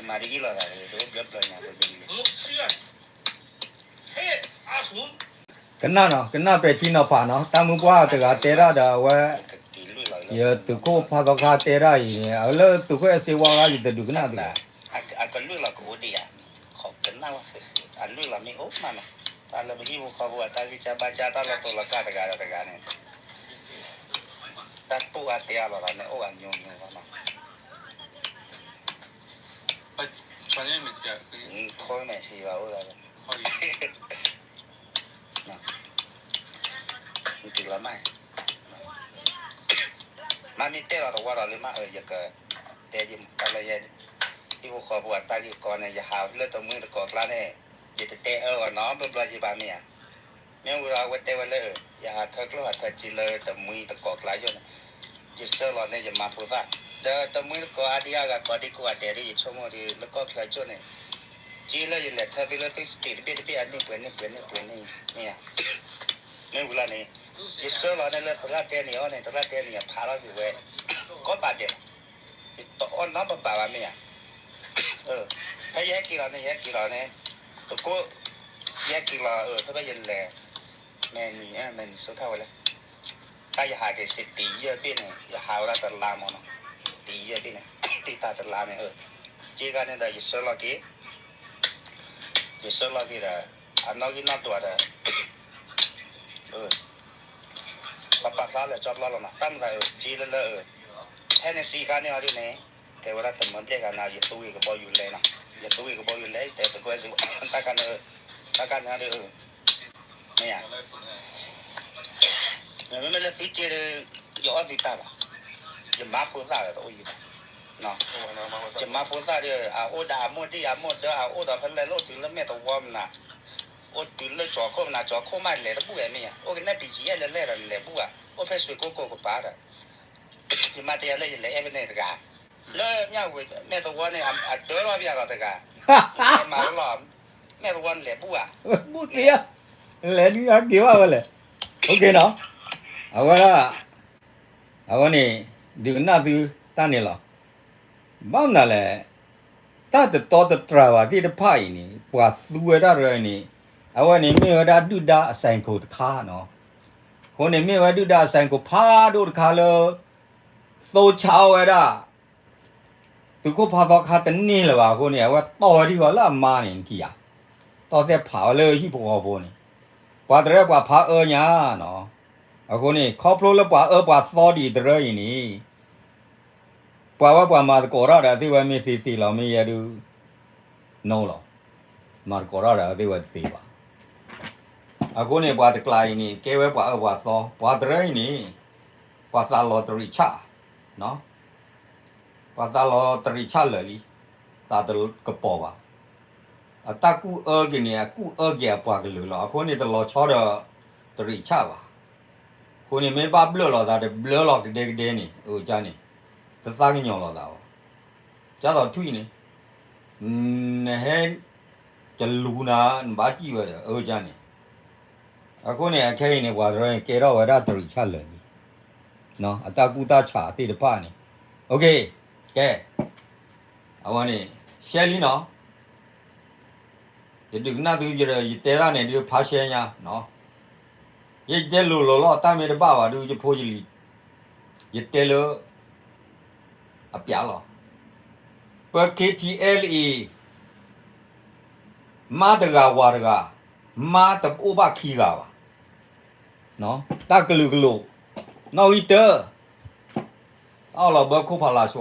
မၤဒ်အ့ၣ်လိာ်သးဒီး တအိၣ်ဘျၢဘျၢညါဖိယံၤလံ ကနၣ်နီၤ ကနၣ်ပဲာ်ထံနီၤဖးနီၤ တၢ်မုၢ်ပှၢ်တဂၤတဲတၢ်ဒီးအဝဲ ယသုးခိၣ်ဖးသီခါတဲတၢ်အံၤန့ၣ် အလၢသုးခိၣ်အဲၣ်စ့ဝါဂၤယတဒုးကနၣ်တဂၤ အကလုၢ်လီၤကအိၣ်ဒံးဧါ, ခီကနၣ်ဝဲဃဲဃဲ အလုၢ်လီၤမ့ၢ်အိၣ်မးနီၤ, တၢ်လၢပဟံၣ်ဖိဃီဖိအတၢ်ဂံၢ်စၢ်ဘါစၢ် တၢ်လီၤတိၢ်လီၤကၢ်တဂၤဒီးတဂၤန့ၣ် တၢ်တိၢ်အါတဲအါလီၤသးန့ၣ် အိၣ်အမျိုးမျိုးလီၤနီၤ, ခိမဲာ်ဆံးဘၣ်အိၣ်လီၤ, ကလီၤမး, မ့မ့ၢ်တဲလီၤတဝီဒီးလၢမး ယကတဲယတၢ်လၢယ ဟံၣ်ဖိဃီဖိအတၢ်ဂ့ၢ်ကီန့ၣ် ယဟးလၢတမှံၤတကိးကျါန့ၣ် ယတတဲအၢအီၤနီတဘျီဘျီဘၣ်မ့ၢ်ဧါ, မ့ၢ်ဝံၤဒီးအဝဲတဲဝဲလၢ ယဟးထၢကျိၣ်ဟးထၢစ့လၢတမှံၤတကိးကျါယိၣ်န့ၣ် ယဆှၢလီၤန့ၣ် ယမၤဖိသၣ်, ဒီးတမှံၤတကိးအါဒံအါဂၤကိးဒံကိးဂၤဒဲးဒီး ယဆိကမိၣ်ဒီး လၢကီၢ်ချၢကၠိၣ်န့ၣ် စ့လၢယလဲၤထၢသုလၢသု state တဘ့ၣ်တဘ့ၣ်အန့ၣ်ပှဲၤန့ၣ်ပှဲၤန့ၣ်ပှဲၤန့ၣ်မ့ၢ်ဧါ, မ့ၢ်ဝံၤလီၤန့ၣ် ယဆှၢလီၤန့ၣ်လၢသရၣ်တဲန့ၣ်အီၤန့ၣ် သရၣ်တဲန့ၣ် ယဖးထီၣ်က့ၤဝဲ ကိးဘၣ်ဒဲးလီၤ, ယတအီၣ်နီတဘးဘၣ်မ့ၢ်ဧါ, ဖဲယဟဲက့ၤလီၤန့ၣ် ယဟဲက့ၤလီၤန့ၣ် တကိး ယဟဲက့ၤလီၤ ဖဲဖဲယလဲၤ မဲာ်နံၤ မဲာ်နံၤဆိထၣ်ဝဲလဲၣ်, တၢ်ယဟးက့ၤစ့တံၤယဲၢ်ဘ့ၣ်န့ၣ် ယဟးဝဲဒၣ်တလါမ့ၢ်နီၤ, စ့တံၤယဲၢ်ဘ့ၣ်န့ၣ် တံၤတၢ်တလါန့ၣ် စ့ဂၤန့ၣ်ဒီး ယဆှၢလီၤက့ၤ ယဆှၢလီၤက့ၤဒီး အနီၣ်ဂံၢ်နီၣ်ဒွးဒီး ပပာ်ဖျါလၢကၠီပျီလီၤနီၤ တၢ်မၤသး စ့လၢလၢ Tennessee ခါန့ၣ်အီၤဒ်န့ၣ် ကဲဝဲဒၣ်တမၢဘျဲၣ်ဂၤန့ၣ် ယသူဂ့ၤကဘီယူၤလဲနီၤ ယသူဂ့ၤကဘီယူၤလဲ တဲသကိးစ့ တၢ်ခါန့ၣ် တၢ်ခါန့ၣ်အီၤဒ် မ့ၢ်ဧါ မ့မ့ၢ်လၢသုစ့ဒီး ယအီၣ်သုတၢ်ဘၣ်, ယမၤဖိသၣ်ဒီးတအိၣ်ယံၤဘၣ်, ယမၤဖိသၣ်ဒီး အအိၣ်ဒီးအမိၢ်ဒံၣ်အမိၢ်ဒၢ အအိၣ်ဒီးဖဲလဲၣ်လၢအိၣ်တုၤလၢမဲာ်သဝီမနုၤ, အိၣ်တုၤလၢကၠီၤခိၣ်မနုၤ ကၠီၤခိၣ်မးလဲၤတဘူၣ်ဝဲမ့ၢ်ဧါ, အိၣ်ကနဲၣ် ပံၤကံအဲၣ် လဲၤလဲၣ်ဒီးလဲၤဘူၣ်ဘၣ်, အိၣ်ဖဲစွ့ကိကိးကပၤဒီး ယမၤတယၤလၢယလဲၤအဲၣ်ဖဲန့ၣ်တဂၤ, လၢမၠၣ်ဝ့ၤမဲာ်သဝီန့ၣ် အဒၢလီၤပယၤလီၤတဂၤ, မၤလီၤ, မဲာ်သဝီန့ၣ်လဲၤဘူၣ်ဧါ, ဘူၣ်သ့ဧါ, လဲၤဒုးအက့ၤဘၣ်ဝဲလဲၣ်, အဝဲဒၣ်, အဝဲန့ၣ် ဒုးကနၣ်သုတၢ်န့ၣ်လီၤ, ဘၣ်မနုၤလဲၣ်, တၢ်တတီတတြၢ်ဘၣ်သ့ၣ်တဖၣ်အံၤန့ၣ် ပှၤသူဝဲဒၣ်တရၢအံၤန့ၣ်, အဝဲန့ၣ်မ့ၢ်ဝဲဒၣ်ဒုၣ်ဒါအစဲးခိၣ်တခါနီၤ, အဃိန့ၣ်မ့ၢ်ဝဲဒုၣ်ဒါအစဲးခိၣ်ဖးဒိၣ်တခါလၢ သိဆါအီၣ်ဝဲဒၣ် သုးခိၣ်ဖးသီခါတန့ၢ်လၢၤဘၣ်အဃိန့ၣ် အဝဲတီၢ်ဝဲဒံးဃီလၢအမါန့ၣ် နထံၣ်ဧါ, တီၢ်သဲၣ်ဖးဝဲလၢဟံၣ်ဖိဃီဖိန့ၣ်, ပှၤတရၢပှၤဖးအၢညါနီၤ, အဃိန့ၣ် ခီဖျိလၢပှၤအၢပှၤသီဒံးတရၢအံၤန့ၣ် ပှၤဝဲပှၤမၤသကိးတၢ်ဒီးသ့ၣ်ဝဲမ့ၢ်သ့သ့လီၤ မ့ၢ်ယဲဒုး နီၤလီၤ, မၤသကိးတၢ်ဒီးသ့ၣ်ဝဲတသ့ဘၣ်, အဃိန့ၣ် ပှၤတကျါအံၤန့ၣ် ကဲဝဲပှၤအၢပှၤသီ ပှၤတရၢအံၤန့ၣ် ပှၤသးလီၤတရံးဆၣ် ပှၤသးလီၤတရံးဆၣ်လၢာ်လံ, သးတကပီၤဘၣ်, အတၢ်ကူၣ်အၢက့ၤန့ၣ် အကူၣ်အၢက့ၤအပှၤကလုာ်လီၤ. အဃိန့ၣ် တလီၤဆီဒီးတရံးဆၣ်ဘၣ်. အဃိန့ၣ် မ့ၢ်ဘၣ်ဘျၢၣ်လိာ်သး တဘျၢၣ်လီၤကဒဲကဒဲန့ၣ် အကန့ၣ် တသးကညီၤလိာ်သးဘၣ်. ကၢ်သိးထွံၣ်န့ၣ် နဟဲ တလူၤနၤ နဘၣ်စံၣ်ဝဲဒီး အကန့ၣ် အဃိန့ၣ် အခဲအံၤန့ၣ် ပှၤတရၢန့ၣ် ကဲထီၣ်ဝဲဒၣ်တရံးဆၣ်လၢာ်လံ. အတၢ်ကူၣ်တၢ်ဆးသ့ၣ်တဖၣ်န့ၣ် ကဲ အဝဲန့ၣ် ရှဲလံနီၤ. ယဒုးကနၣ်သုဒီး ယတဲတၢ်န့ၣ်ဒုးဖးရှဲညါနီၤ. ယတဲလိၤလိၤလီၤ တၢ်မ့ၢ်တဘၣ်ဘၣ်ဒုး ယဖိယလံၤ ယတဲလၢ အပျးလီၤ. ပ K T L A မါတဂၤဝၤတဂၤ မါတအိၣ်ဘၣ်ခံဂၤဘၣ်. တၢ်ကလုာ်ကလိာ် နီၣ်ဂံၢ်တၢ တၢ်အီၣ်လီၤဘၢခိၣ်ဖးလၤဆှီ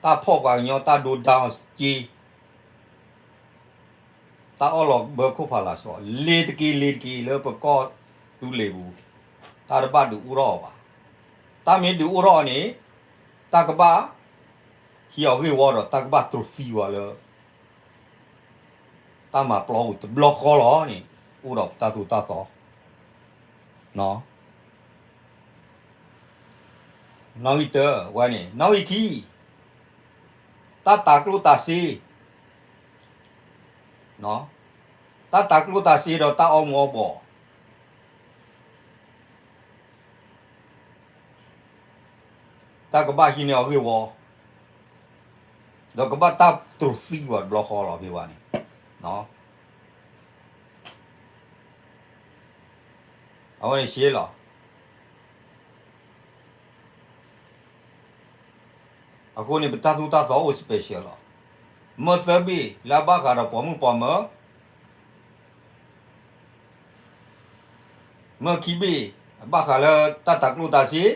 တၢ်ဖီၣ်ပှၤကညီ တၢ်ဒိတၢ်အီၣ်စ့ တၢ်အီၣ်လီၤဘၢခိၣ်ဖးလာ်စီ လ့ၤတက့ၤလ့ၤတက့ၤလၢပကီၢ်သူလ့ၤပူၤ, တၢ်တဘၣ်ဒုးအိၣ်ထီၣ်အီၤဘၣ်. တၢ်မ့ၢ်ဒုးအိၣ်ထီၣ်အီၤန့ၣ် တၢ်ကဘၣ်ဟံးအီၤဂ့ၢ်ဝီဒီး တၢ်ကဘၣ်တြီသံဝဲလၢ တၢ်မၤပျီပူၤတဘျီဃီလီၤန့ၣ် အိၣ်ဒီးပတၢ်သိၣ်တၢ်သီ နီၣ်ဂံၢ်တၢဝဲန့ၣ်, နီၣ်ဂံၢ်ခံ, တၢ်တၤကျိၣ်တၤစ့, တၢ်တၤကျိၣ်တၤစ့ဒီးတၢ်အီမူၤအီပီၤ တၢ်ကဘၣ်ဟံးန့ၢ်အီၤဂ့ၢ်ဝီ, ဒီးကဘၣ်တၢ်တြီသံဝဲတဘျီဃီလီၤ ဖဲဘၣ်န့ၣ်, အဝဲန့ၣ်ရှဲလီၤ. အဃိန့ၣ် ပတၢ်သိၣ်တၢ်သီအိၣ် special လီၤ. မၢသၢဘ့ၣ် လၢအဘၣ်ဃးဒီးပိာ်မုၣ်ပိာ်မၢၤ, မၢခံဘ့ၣ် ဘၣ်ဃးလၢတၢ်တၤကျိၣ်တၤစ့,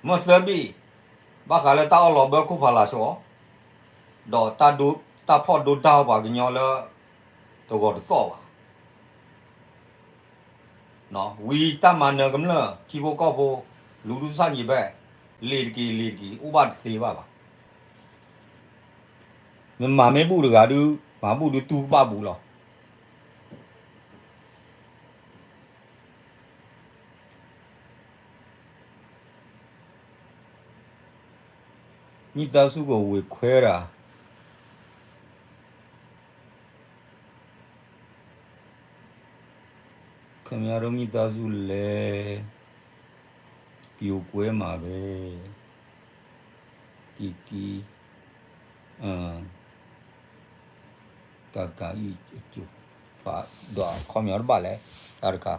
မၢသၢဘ့ၣ် ဘၣ်ဃးလၢတၢ်အီၣ်လီၤဘၢခိၣ်ဖးလာ်စီ, ဒီးတၢ်ဖီၣ်ဒိတၢ်ပှၤကညီလၢ တဂီၤတသီၣ်ဘၣ် ဝံၤတၢ်မၤနၢၤကမျၢၢ် ထံဖိကီၢ်ဖိ လူၤဒုးဆၣ်ညံၤဘၣ်, လ့ၤတက့ၤလ့ၤတက့ၤ အိၣ်ဘၣ်တသ့ဘၣ်ဘၣ်. နမၤမ့ၢ်ဘူၣ်တဂၤဒုး မၤဘူၣ်ဒုးတူၢ်ကဘၣ်ဘူးလီၤ. မိသားစုကို ဝေခွဲတာ ခင်ဗျားတို့မိသားစုလည်း ပြိုကွဲမှာပဲ ကီကီ ကကအံကျိ ပဒွးခီပညီတဘၣ်လဲၣ် တၢ်တခါ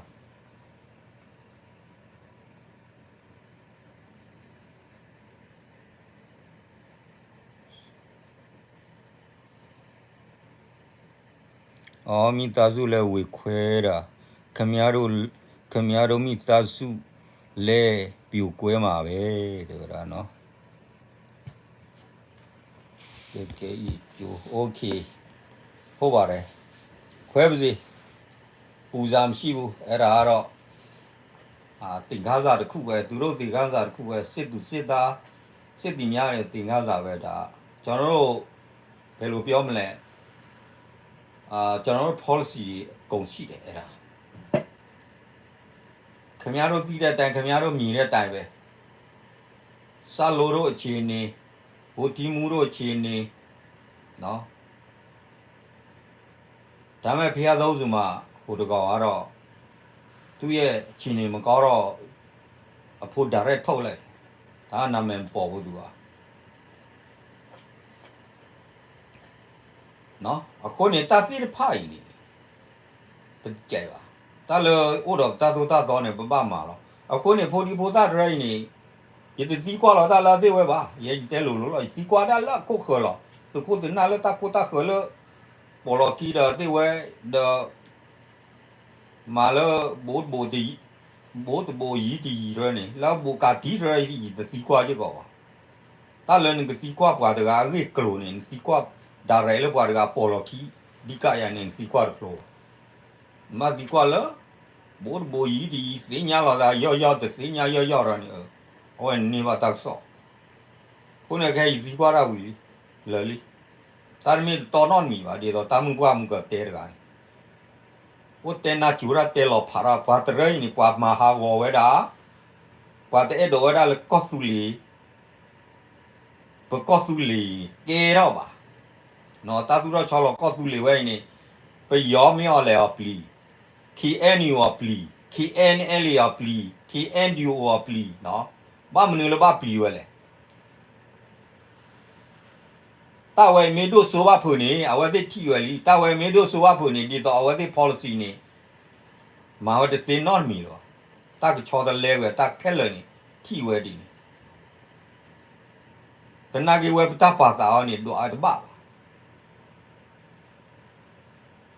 อ๋อ မိသားစုလည်း ဝေခွဲတာ ခင်ဗျားတို့ ခင်ဗျားတို့မိသားစုလည်း ပြိုကွဲမှာပဲ တဲဝဲဒၣ်နီၤ ကဲကဲအံၤကၠိ OK ဟုတ်ပါတယ် ခွဲပါစေ ပူစရာမရှိဘူး အဲ့ဒါကတော့ သင်ခန်းစာတစ်ခုပဲ သူတို့သင်ခန်းစာတစ်ခုပဲ စစ်သူစစ်သား စစ်သည်များရဲ့သင်ခန်းစာပဲ ဒါ ကျွန်တော်တို့ ဘယ်လိုပြောမလဲ အာ ကျွန်တော်တို့ policy အကုန်ရှိတယ် အဲ့ဒါ ခင်ဗျားတို့သိတဲ့အတိုင်း ခင်ဗျားတို့မြင်တဲ့အတိုင်းပဲ စလိုတို့အခြေအနေ ဗိုလ်ထီးမူတို့အခြေအနေ နော် ဒါပေမဲ့ ဘုရားသုံးဆူမှာ ဟိုတကောင်ကတော့ သူ့ရဲ့အခြေအနေမကောင်းတော့ အဖိ direct ထုတ်လိုက်တယ် ဒါနာမည်မပေါ်ဘူးသူက နော် အဃိန့ၣ် တၢ်သ့ၣ်တဖၣ်အံၤန့ၣ် ပတကြိုက်ဘၣ် တၢ်လၢအိၣ်ဒီးတၢ်သိၣ်တၢ်သီန့ၣ် ပဘၣ်မၤလီၤ အဃိန့ၣ် ဖိဒံဖိသၣ်တရၢအံၤန့ၣ် ယတသံကွၢ်လီၤတၢ်လၢအသ့ၣ်ဝဲဘၣ် ယဲယတဲလိၤလိၤလီၤ ယသံကွၢ်တၢ်လၢအခိၣ်ဃၢၤလီၤ သုးခိၣ်သုးနၢ်လၢတၢ်ခိၣ်တၢ်ဃၢၤလၢ ပိာ်လီၤခံဒီးသ့ၣ်ဝဲ ဒီး မၤလၢ ဘိတဘိတယံၤ ဘိတဘိယံၤတယံၤတရၢန့ၣ် လၢဘိးကးတံၤတရၢ ယတသံကွၢ်ယကီးဘၣ် တၢ်လၢနကသံကွၢ်ပှၤတဂၤအဂ့ၢ်ကျိၤန့ၣ် နသံကွၢ် direct လၢပှၤတဂၤပိာ်လီၤခံ ဒံကယၤန့ၣ် နသံကွၢ်တဖျိဘၣ် နဘၣ်သံကွၢ်လၢ ဘိတဘိယံၤတယံၤ သ့ၣ်ညါလီၤသးယီၢ်ယီၢ် တသ့ၣ်ညါယီၢ်ယီၢ်ဒီးန့ၣ် အဝဲန့ၣ်န့ၢ်ဘၣ်တၢ်ကစီၣ် အဃိန့ၣ်ခဲအံၤသံကွၢ်တၢ်ဝံၤလံ လၢာ်လံ တၢ်တမ့ၢ်တတီနီတမံၤဘၣ် ဒ်သိးတၢ်မုၢ်ပှၢ်မုၢ်ကတဲတဂၤန့ၣ် အိၣ်တဲနၢ်စူၤတၢ်တဲလီၤဖးတၢ် ပှၤတရၢအံၤန့ၣ် ပှၤမၤဟးဂီၤဝဲဒၣ် ပှၤတအဲၣ်ဒိးဝဲဒၣ်လၢကီၢ်သူလ့ၤ ပကီၢ်သူလ့ၤအံၤန့ၣ် ကဲထီၣ်ဘၣ် တၢ်သူၣ်ထီၣ်ဆီလီၤကီၢ်သူလ့ၤဝဲအံၤန့ၣ် ပယီၤမ့ၢ်အီၤလဲၤအီၤပျံၤ KNU အီၤပျံၤ KNLA အီၤပျံၤ KNDO အီၤပျံၤ ဘၣ်မနုၤလၢဘၣ်ပျံၤဝဲလဲၣ် တၢ်ဝဲမ့ၢ်ဒိၣ်စိဘၣ်ဖုးန့ၣ် အဝဲသ့ၣ်ထံၣ်ဝဲလံ တၢ်ဝဲမ့ၢ်ဒိၣ်စိဘၣ်ဖုးန့ၣ် ဒ်သိးအဝဲသ့ၣ် policy န့ၣ် မၤဝဲတသ့နီတမံၤလၢၤဘၣ် တၢ်ကဆီတလဲကွံာ်တၢ်ခဲလၢာ်န့ၣ် ထံၣ်ဝဲဒ်န့ၣ် သနာ်က့ဝဲပတၢ်ပာ်သးအီၤန့ၣ် ဒွးအတဘၣ်ဘၣ်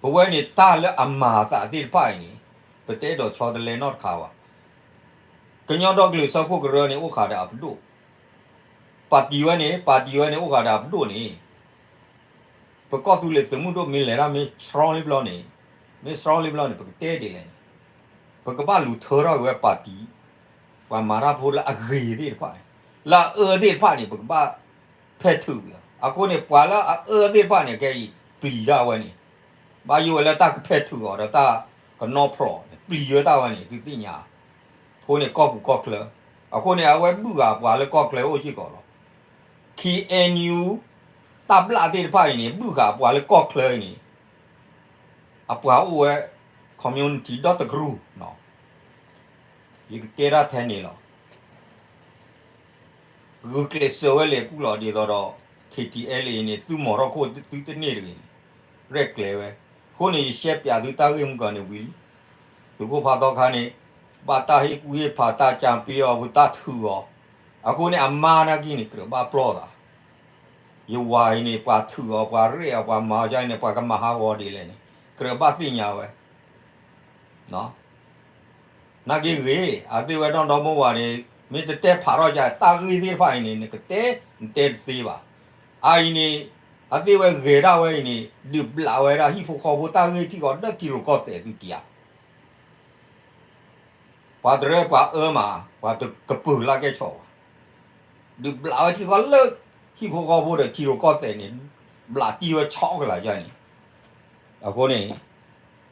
ပဝဲန့ၣ်တၢ်လၢအမၤအသးသ့ၣ်တဖၣ်အံၤန့ၣ် ပတအဲၣ်ဒိးဆီတလဲနီတခါဘၣ် ကညီဒီကလုာ်စၢဖှိၣ်ကရၢန့ၣ် အိၣ်ဃာ်ဒီးအပဒိၣ် ပၣ်တံၣ်ဝဲန့ၣ် ပၣ်တံၣ်ဝဲန့ၣ် အိၣ်ဃာ်ဒီးအပဒိၣ်န့ၣ် ပကီၢ်သူလ့ၤသုးမုၢ်ဒိၣ်မ့ၢ်လဲၤတၢ်မ့ၢ် strong လံဘျီန့ၣ်, မ့ၢ် strong လံဘျီန့ၣ် ပကတဲဒ်လဲၣ်န့ၣ်, ပကဘၣ်လူၤထၢထီၣ်က့ၤဝဲပၣ်တံၣ်, ပှၤမၤတၢ်ဖိလၢအဂ့ၤသ့ၣ်တဖၣ်န့ၣ်, လၢအအၢသ့ၣ်တဖၣ်န့ၣ် ပကဘၣ်ဖဲးထုးက့ၤအီၤ. အဃိန့ၣ် ပှၤလၢအအၢသ့ၣ်တဖၣ်န့ၣ် ခဲအံၤပျံၤဒၣ်ဝဲန့ၣ်, ဘၣ်ယိၣ်ဝဲလၢတၢ်ကဖဲးထုးအီၤဒီးတၢ်ကနီၣ်ဖျိးန့ၣ် ပျံၤဝဲတၢ်ဝဲန့ၣ် သုသ့ၣ်ညါ. အဃိန့ၣ် ကီၢ်ပူၤကီၢ်ချၢ, အဃိန့ၣ် အဝဲဘုၣ်ဃာ်ပှၤလၢကီၢ်ချၢအိၣ်စ့ၢ်ကီးလီၤ. ခ့ၣ်အဲၣ်ယူၣ် တၢ်ဘျၣ်သ့ၣ်တဖၣ်အံၤန့ၣ် ဘုၣ်ဃာ်ပှၤလၢကီၢ်ချၢအံၤန့ၣ် အပှၤအိၣ်ဝဲ community ဒီတကရူၢ်, ယကတဲတၢ်ထဲန့ၣ်လီၤ. ဂုာ်ကျဲးစၢးဝဲလဲၤကူၣ်လီၤဒ်သိးဒီး ခ့ၣ်ထံၣ်အဲလ်အ့န့ၣ် သုမီၤထီၣ်ခိၣ်သုတန့ၢ်တဂ့ၤန့ၣ်, ရဲၣ်ကျဲၤဝဲ. အဃိန့ၣ် ယရှဲပၠးသုတၢ်ဂ့ၢ်မုၢ်ကီၢ်န့ၣ်ဝံၤလံ. သုးခိၣ်ဖးသီခါန့ၣ် ဘၣ်တၢ်ဟ့ၣ်ကူၣ်ဟ့ၣ်ဖး တၢ်ကၠၢ်ပ့အီၤ ပတၢ်ထုးအီၤ, အဃိန့ၣ် အမါနာ်က့န့ၣ် ကြၢးဘၣ်ပျီၢ်သး ယဝၤအံၤန့ၣ် ပှၤထုးအီၤ ပှၤရဲၣ်အီၤ ပှၤမၤအီၤဒ်န့ၣ် ပှၤကမၤဟးဂီၤဒ်လဲၣ်န့ၣ် ကြၢးဘၣ်သ့ၣ်ညါဝဲ. နာ်က့ဂ့ၤ, အသ့ၣ်ဝဲနီၢ်ဒီမါဝၤန့ၣ် မ့ၢ်တတဲဖးထီၣ်ယၤ တၢ်ဂ့ၢ်သ့ၣ်တဖၣ်အံၤန့ၣ် နကတဲ နတဲတသ့ဘၣ်. အအံၤန့ၣ် အသ့ၣ်ဝဲဂဲၤဒၣ်ဝဲအံၤန့ၣ် ဒုးဘျးဝဲဒၣ်ဟံၣ်ဖိဃီဖိတၢ်ဂ့ၢ်ထံၣ်ဃီဒီးထံရူၢ်ကီၢ်သဲးသုတံၢ်ဧါ ပှၤတရၢပှၤအၢမး ပှၤတကပၢၤလၢကဲဆီၣ်ဘၣ်, ဒုးဘျးဝဲထံဃီလၢ ဟံၣ်ဖိဃီဖိဒီးထံရူၢ်ကီၢ်သဲးန့ၣ် ဘျးတံၢ်ဝဲဆီကလးယါန့ၣ်. အဃိန့ၣ်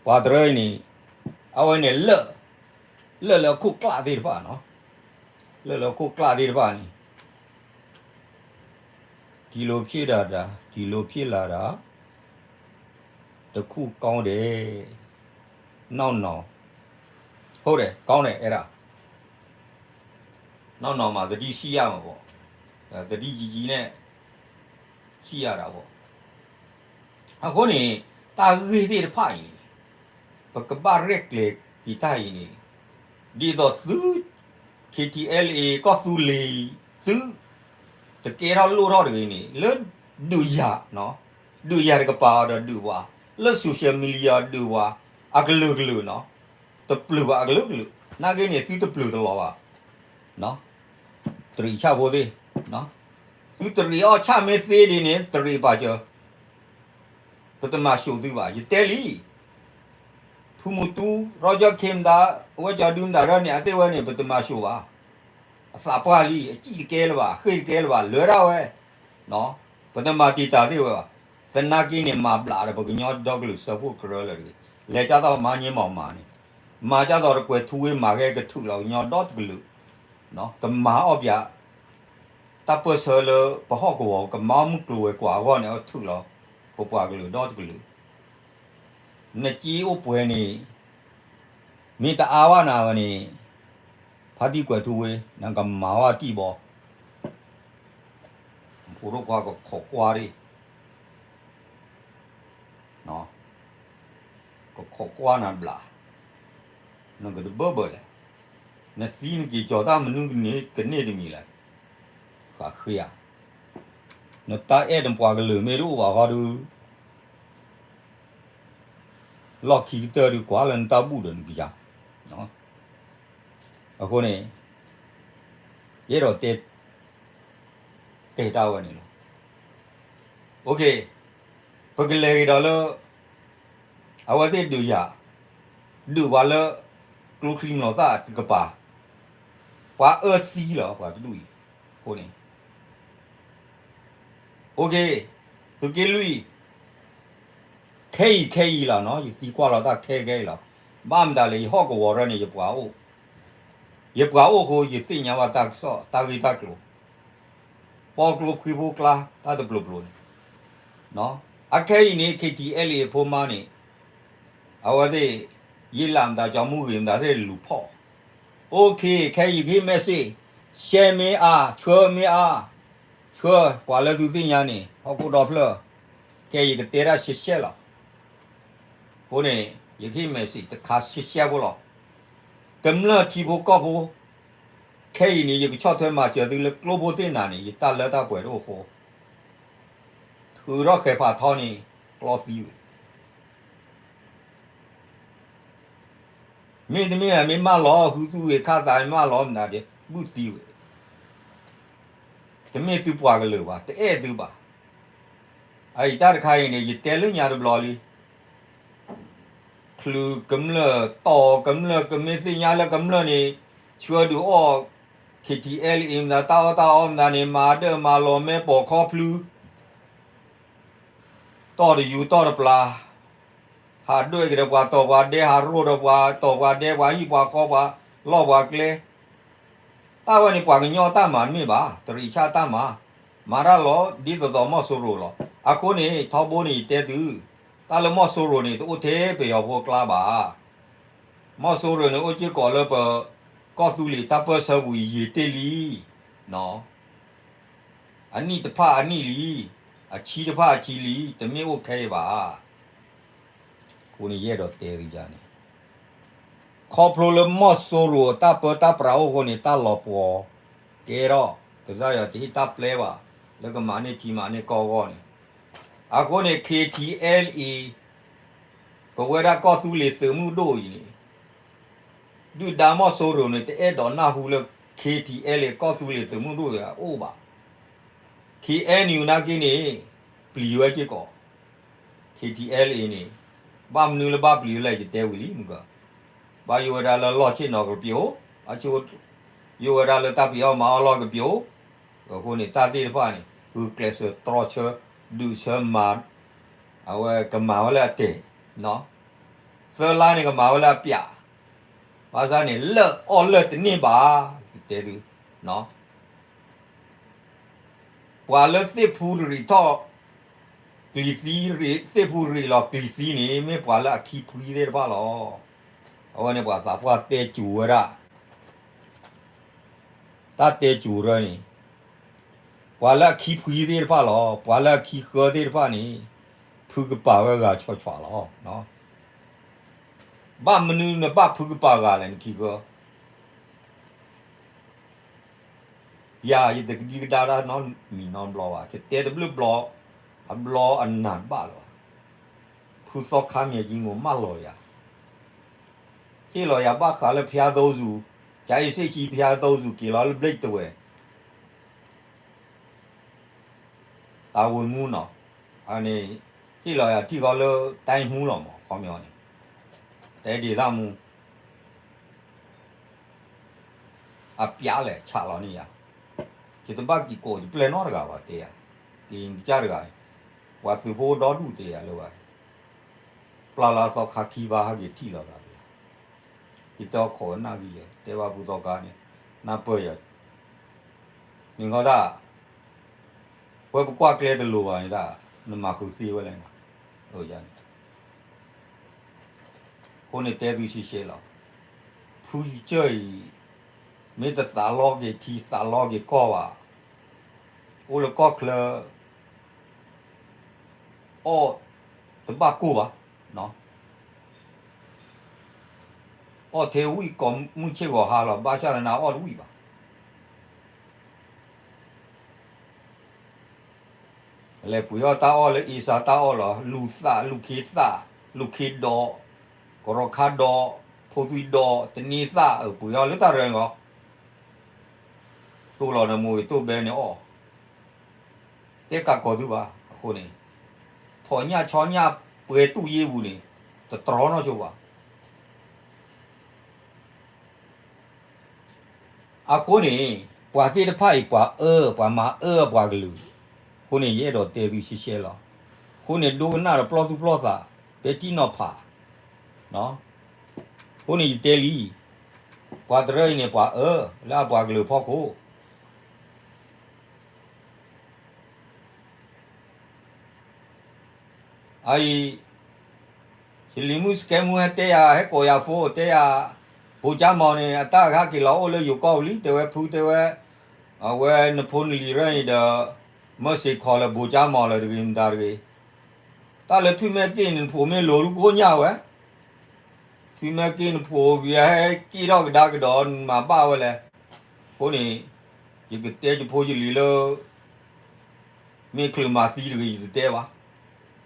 ပှၤတရၢအံၤန့ၣ် အဝဲန့ၣ်လၢ လၢလၢခိၣ်ကျၣ်သ့ၣ်တဖၣ်နီၤ, လၢလၢခိၣ်ကျၣ်သ့ၣ်တဖၣ်န့ၣ် ဒီလိုဖြစ်တာဒါ ဒီလိုဖြစ်လာတာ တစ်ခုကောင်းတယ် နောက်နောင် ဟုတ်တယ် ကောင်းတယ် အဲ့ဒါ နောက်နောင်မှာ သတိရှိရမှာပေါ့ သတိကြီးကြီးနဲ့ ရှိရတာပေါ့ အဃိန့ၣ် တၢ်ဂ့ၢ်သ့ၣ်တဖၣ်အံၤန့ၣ် ပကဘၣ်ရဲၣ်ကျဲၤက့ၤတၢ်အံၤန့ၣ် ဒ်သိးသု ခ့ၣ်ထံၣ်အဲလ်အ့ ကီၢ်သူလ့ၤအံၤ သု တကဲထီၣ်လိၣ်ထီၣ်တဂ့ၤန့ၣ် လၢဒုးယၤ ဒုးယၤတကပၤဒီးဒုးပှၤ လၢ social media ဒုးပှၤ အကလုာ်ကလုာ်နီၤ တပျုာ်ဘၣ်အကလုာ်ကလုာ် နာ်က့န့ၣ် သုတပျုာ်တလီၤဘၣ် တရံးဆၣ်ဖိသ့ၣ် သုတရံးအီၣ်ဆၣ်မ့ၢ်သ့ဒ်န့ၣ် တရံးပာ်စၢၤ ပတမၤၡိးသုဘၣ် ယတဲလံ ဖုမူတူ ရီကၠီၣ်ခ့မတၤ အဝဲကၠီဒုမတၤရၢန့ၣ် အသ့ၣ်ဝဲန့ၣ် ပတမၤၡိးဘၣ် အသးပှၢ်လံ အစံၣ်တကဲလၢၤဘၣ် အဃ့ၢ်တကဲလၢၤဘၣ် လၢတၢ်ဝဲ ပတမၤတံာ်တာ်သ့ၣ်ဝဲဘၣ် သနာ်က့န့ၣ် မၤဘျးဒီးပကညီဒီကလုာ်စၢဖှိၣ်ကရၢလၢာ်တဂ့ၤ လဲၤကၢ်သိးမၤည့မီၤမၤန့ၣ် မၤကၢ်သိးတကွဲးထူဝ့မၤဂဲကထုးလီၤကညီဒီတကလုာ် ကမၤအီၣ်ပၠး တၢ်ပၢၢ်ဆၢလၢပဟီၣ်ကဝီၤ ကမၤအီၣ်မုၢ်ကျိၤဝဲၤကွာ်အဂီၢ်န့ၣ် အထုးလီၤ ပပှၤကလုာ်ဒီတကလုာ် နစ့အိၣ်ပှဲၤန့ၣ် မ့ၢ်တအါဘၣ်နၤဝဲန့ၣ် ဖါတံၢ်ကွဲးထူဝ့ နကမၤဝဲတံၢ်ဘီ ဖိဒိၣ်ခွါကခိးကွၢ်ရံၣ် ကခိးကွၢ်နၤဘျး နကတဘၢဘၢလဲၣ် နသံနက့ၤကၠီၤတၢ်မနုၤကန့ၢ်တမံၤလဲၣ် ဃးဃ့ဧါ နတၢ်အဲၣ်နပှၤကလုာ်မ့ၢ်တအိၣ်ဘၣ်ဃီဒီး လီၢ်ခံကတၢၢ်ဒီးကွၢ်လၢနတၢ်ဘူၣ်ဒီးနကယၤ အဃိန့ၣ် ယအဲၣ်ဒိးတဲ တဲတၢ်ဝဲန့ၣ်လီၤ. ပကလဲၤက့ၤဒီးလၢ အဝဲသ့ၣ်ဒုးယၤ ဒုးပှၤလၢ ကျိချံမျိာ်သၣ်တကပၤ ပှၤအၢသံလီၤ ပှၤတဒူၣ်အံၤ အဃိန့ၣ် သုးက့လွံၢ် ခဲအံၤခဲအံၤလီၤနီၤ ယသံကွၢ်လီၤတၢ်ခဲခဲအံၤလီၤ. ဘၣ်မတၤလဲၣ် ယဟီၣ်ကဝီၤရၢန့ၣ် ယပှၤအိၣ် ယပှၤအိၣ်အဃိ ယသ့ၣ်ညါဘၣ်တၢ်ကစီၣ် တၢ်ဂ့ၢ်တၢ်ကျိၤ ပီကျိဖှံဖိကျါ တၢ်တပျိၤပျိၤန့ၣ် အခဲအံၤန့ၣ် ခ့ၣ်ထံၣ်အဲလ်အ့အဖိမါန့ၣ် အဝဲသ့ၣ် ယ့လးမတၤ ကၠီမူဂ့ၤမတၤသ့ၣ်လူၤဖီၣ် အိၣ်ခ့ ခဲအံၤယကဟ့ၣ် message ရှဲမ့ၢ်အါ ဆှၢမ့ၢ်အါ ဆှၢ ပှၤလၢသုသ့ၣ်ညါန့ၣ် ဟီၣ်ခိၣ်ဒီဖျၢၣ် ခဲအံၤယကတဲတၢ်ရှဲရှဲလီၤ. အဃိန့ၣ် ယကဟ့ၣ် message တခါရှဲရှဲဖိလီၤ. ကမျၢၢ်ထံဖိကီၢ်ဖိ ခဲအံၤန့ၣ် ယကဆီၣ်ထွဲမၤစၢၤသုလၢကျိဖိသ့ၣ်နၤန့ၣ် ယတၢ်လၢတၢ်ပှဲၤတအိၣ်အဃိ ထုးထီၣ်ဃဲၤဖးထီန့ၣ် ကျီသံဝဲ မ့တမ့ၢ် မ့ၢ်မၢလီၤ ဟုသူဂ့ၤခၣ်သး မ့ၢ်မၢလီၤမတၤဒဲး ဘုၣ်သံဝဲ တမ့ၢ်သုပှၤကလုာ်ဘၣ် တအဲၣ်သုဘၣ် အအံၤတၢ်တခါအံၤန့ၣ် ယတဲလၢညါတဘျီလံ. ချုးကမျၢၢ်တီၢ်ကမျၢၢ် ကမ့ၢ်သ့ၣ်ညါလၢကမျၢၢ်န့ၣ် ဆှၢဒုးအီၣ် KTLA မတၤ တၢ်အီၣ်တၢ်အီမတၤန့ၣ် မၤဒၢၣ်မၤလီၤမဲာ်ပိာ်ခီဖျုး တီၢ်တယူၤတီၢ်တပျၢ်, ဟးဒွဲၣ်က့ၤဒီးပှၤတီၢ်ပှၤဒဲး ဟးရိၢ်ဒီးပှၤတီၢ်ပှၤဒဲး ပှၤဟံၣ်ပှၤဃီ ပှၤလီၢ်ပှၤကျဲ, တၢ်ဝဲန့ၣ်ပှၤကညီတၢ်မၤတမ့ၢ်ဘၣ်, တရံးဆၣ်တၢ်မၤ, မၤတၢ်လီၤဒ်သိးသိးမီၢ်စိရိၤလီၤ. အဃိန့ၣ် ထီဘိန့ၣ်ယတဲသု, တၢ်လၢမီၢ်စိရိၤန့ၣ် တအိၣ်ထဲပယီၤဖိအကျါဘၣ်. မီၢ်စိရိၤန့ၣ် အိၣ်စ့ၢ်ကီးလၢပ ကီၢ်သူလ့ၤတၢ်ပၢၢ်ဆၢပူၤယံာ်တ့ၢ်လံ. အနံၣ်တဖၣ်အနံၣ်လံ, အဆံတဖၣ်အဆံလံ, တမ့ၢ်အိၣ်ခဲအံၤဘၣ်. အဃိန့ၣ်ယအဲၣ်ဒိးတဲသုန့ၣ်, ခီဖျိလၢမီၢ်စိရိၤတၢ်ပၢတၢ်ပြးအိၣ်အဃိန့ၣ် တၢ်လီၤပှီၤကဲထီၣ်, ကစၢ်ယွၤတဟ့ၣ်တၢ်ပျဲဘၣ် လၢကမၤန့ၢ်ထံမၤန့ၢ်ကီၢ်အဂီၢ်န့ၣ်. အဃိန့ၣ် KTLA ပဝဲဒၣ်ကီၢ်သူလ့ၤသုးမုၢ်ဒိၣ်အံၤန့ၣ် ဒုၣ်ဒါမီၢ်စိရိၤန့ၣ် တအဲၣ်ဒိးနၢ်ဟူလၢ KTLA ကီၢ်သူလ့ၤသုးမုၢ်ဒိၣ်အံၤအအိၣ်ဘၣ်. KNU နာ်က့န့ၣ် ပျံၤဝဲစ့ၢ်ကီး, KTLA န့ၣ် ဘၣ်မနုၤလၢဘၣ်ပျံၤဝဲလဲၣ် ယတဲဝံၤလံမုၢ်က, ဘၣ်ယိၣ်ဝဲဒၣ်လၢလီၢ်ဆ့ၣ်နီၤကပျိ, ယိၣ်ဝဲဒၣ်လၢတၢ်ပယီၤမၤအီၣ်လီၢ်ကပျိ, အဃိန့ၣ် တၢ်သ့ၣ်တဖၣ်န့ၣ် ဂုာ်ကျဲးစၢးတြီဆၢ ဒုးဆၢမၤ, အဝဲကမၤဝဲလၢအတဲာ်, သၢလါန့ၣ်ကမၤဝဲလၢအပျး, ဘၣ်ဆၣ်န့ၣ် လၢအီၣ်လၢတန့ၢ်ဘၣ်, ယတဲသု, ပှၤလၢသ့ၣ်ဖူရံးထီၣ် ကျံၤသံ, သ့ၣ်ဖူရံးလီၤကျံၤသံန့ၣ် မ့ၢ်ပှၤလၢအခံဖှံသ့ၣ်တဖၣ်လီၤ. အဝဲန့ၣ်ပှၤသးပှၢ်တဲစိၤဝဲဒၣ်, တၢ်တဲစိၤရၢန့ၣ်, ပှၤလၢအခံဖှံသ့ၣ်တဖၣ်လီၤ. ပှၤလၢအခံဃၢသ့ၣ်တဖၣ်န့ၣ် ဖုကပာ်ဝဲဂၤဆွးဆွးလီၤ. ဘၣ်မနုၤနဘၣ်ဖုကပာ်ဂၤလဲၣ် နခံဃၢ ယၤ ယတကဒံကဒါတၢ်နီတမံၤနီတဘျီဘၣ်, ယတဲတဘျုးဘျီ, အဘျီအနၢ်တဘၣ်လၢၤဘၣ်. ဖုသီခါမၠဲၤကံ မၤလီၤယၤ, ဟ့ၣ်လီၤယၤဘၣ်ဃးလၢဖၠါသိစူၤ, ကၠၤအ့စ့ၣ်ကံဖၠါသိစူၤ က့ၤလီၤလၢဘျ့ၣ်တဝဲၢ် တၢ်ဝ့ၢ်မူနီၤ, အန့ၣ် ဟ့ၣ်လီၤယၤထံၣ်ဃီလၢ တၢ်မူလီၤမး ခီပညီန့ၣ်, တဲဒ်တၢ်မူ အပျးလဲၣ်ဆးလီၤန့ၣ်ယၤ, ယတဘၣ်က့ၤကိးယပျဲၢ်နီတဂၤဘၣ်တဲယၤ, က့ၤကစၢ်တဂၤ, ပှၤသုးဖိဒီဒူၣ်တဲယၤလၢၤဘၣ်, ပျၢ်လၢအသီခါခံဘၣ်ဟဲက့ၤထံၣ်လီၤသးယၤ, ယတဲအီၤခိးနၢ်ဂံၢ်ယဲ တဲဘၣ်ဖုသီခါန့ၣ်, နၢ်ပၢၢ်ယၤ, န့ၣ်ဃီတၢ်, ပှဲပကွၢ်ကျဲတလိၤဘၣ်န့ၣ်တၢ်, နမၤဃုာ်သ့ဝဲလဲၣ်နၤ, အန့ၣ် အဃိန့ၣ်တဲသုရှဲရှဲလီၤ, ဖုယကၢၢ်အံၤ, မ့ၢ်တသးလီက့ၤထံသးလီက့ၤကီၢ်ဘၣ်, အိၣ်လၢကီၢ်ချၢ, အီၣ်တဘၣ်ကိၢ်ဘၣ်, အီၣ်ထဲဝံၣ်ကိးမုၢ်ဆ့ၣ်ဂီၤဟါလီၤ ဘၣ်ဆၣ်သနာ်အီၣ်တဝံၣ်ဘၣ် လဲၤပှ့ၤအီၣ်တၢ်အီၣ်လၢအ့စါတၢ်အီၣ်လီၤ လူၤသး လူၤခ့သး လူၤခ့ဒီး ကရီခါဒီး ဖိသွံဒီး တန့သၣ် ပှ့ၤအီၣ်လၢတၢ်ရၢန့ၣ်လီၤ. တိၢ်လီၤနမိၢ်ဂ့ၤတိၢ်ဘဲန့ၣ်အီၣ် တဲကးကီၤသုဘၣ် အဃိန့ၣ် ထိးညၣ်ဆီညၣ်ပှဲၤတူၢ်ယ့ၢ်ပူၤန့ၣ် တတြီနီၢ်ဆိဘၣ်. အဃိန့ၣ် ပှၤသ့ၣ်တဖၣ်အံၤ ပှၤအၢ ပှၤမၤအၢပှၤကလုာ်, အဃိန့ၣ် ယအဲၣ်ဒိးတဲသုရှဲရှဲလီၤ. အဃိန့ၣ် ဒိကနၣ်ဒီးပျီၢ်သူၣ်ပျီၢ်သး ပဲတံၢ်နီၤဖး, အဃိန့ၣ် ယတဲလံ, ပှၤတရၢအံၤန့ၣ် ပှၤအၢ လၢအပှၤကလုာ်ဖီခိၣ် အအံၤ ယလံၤမုၣ်စကဲမုၣ်ဟဲတဲယၤ ဟဲကိးယၤဖိတဲယၤ, ဘိကၠၢ်မီၤန့ၣ် အတၢ်ကဟဲက့ၤလီၤအိၣ်လၢယိၤကီၢ်ပူၤလံ တဲဝဲဖုတဲဝဲ, အဝဲနဖိနလံၤရၢန့ၣ်ဒီး မၢစ့ၢ်ခီလၢဘိကၠၢ်မီၤလၢတဂ့ၤ မတၤတဂ့ၤ, တၢ်လၢထွံၣ်မဲက့ၣ်န့ၣ် နဖိမ့ၢ်လိၤဒုကိးညၣ်ဝဲ ထွံၣ်မဲက့ၣ်နဖိဂ့ၤဟဲက့ၣ်ထီၣ်ကဒါကဒီး နမၤဘၣ်ဝဲလဲၣ်. အဃိန့ၣ် ယကတဲယဖိယလံၤလၢ မ့ၢ်ချုးမၤသံတဂ့ၤ ယတတဲဘၣ်.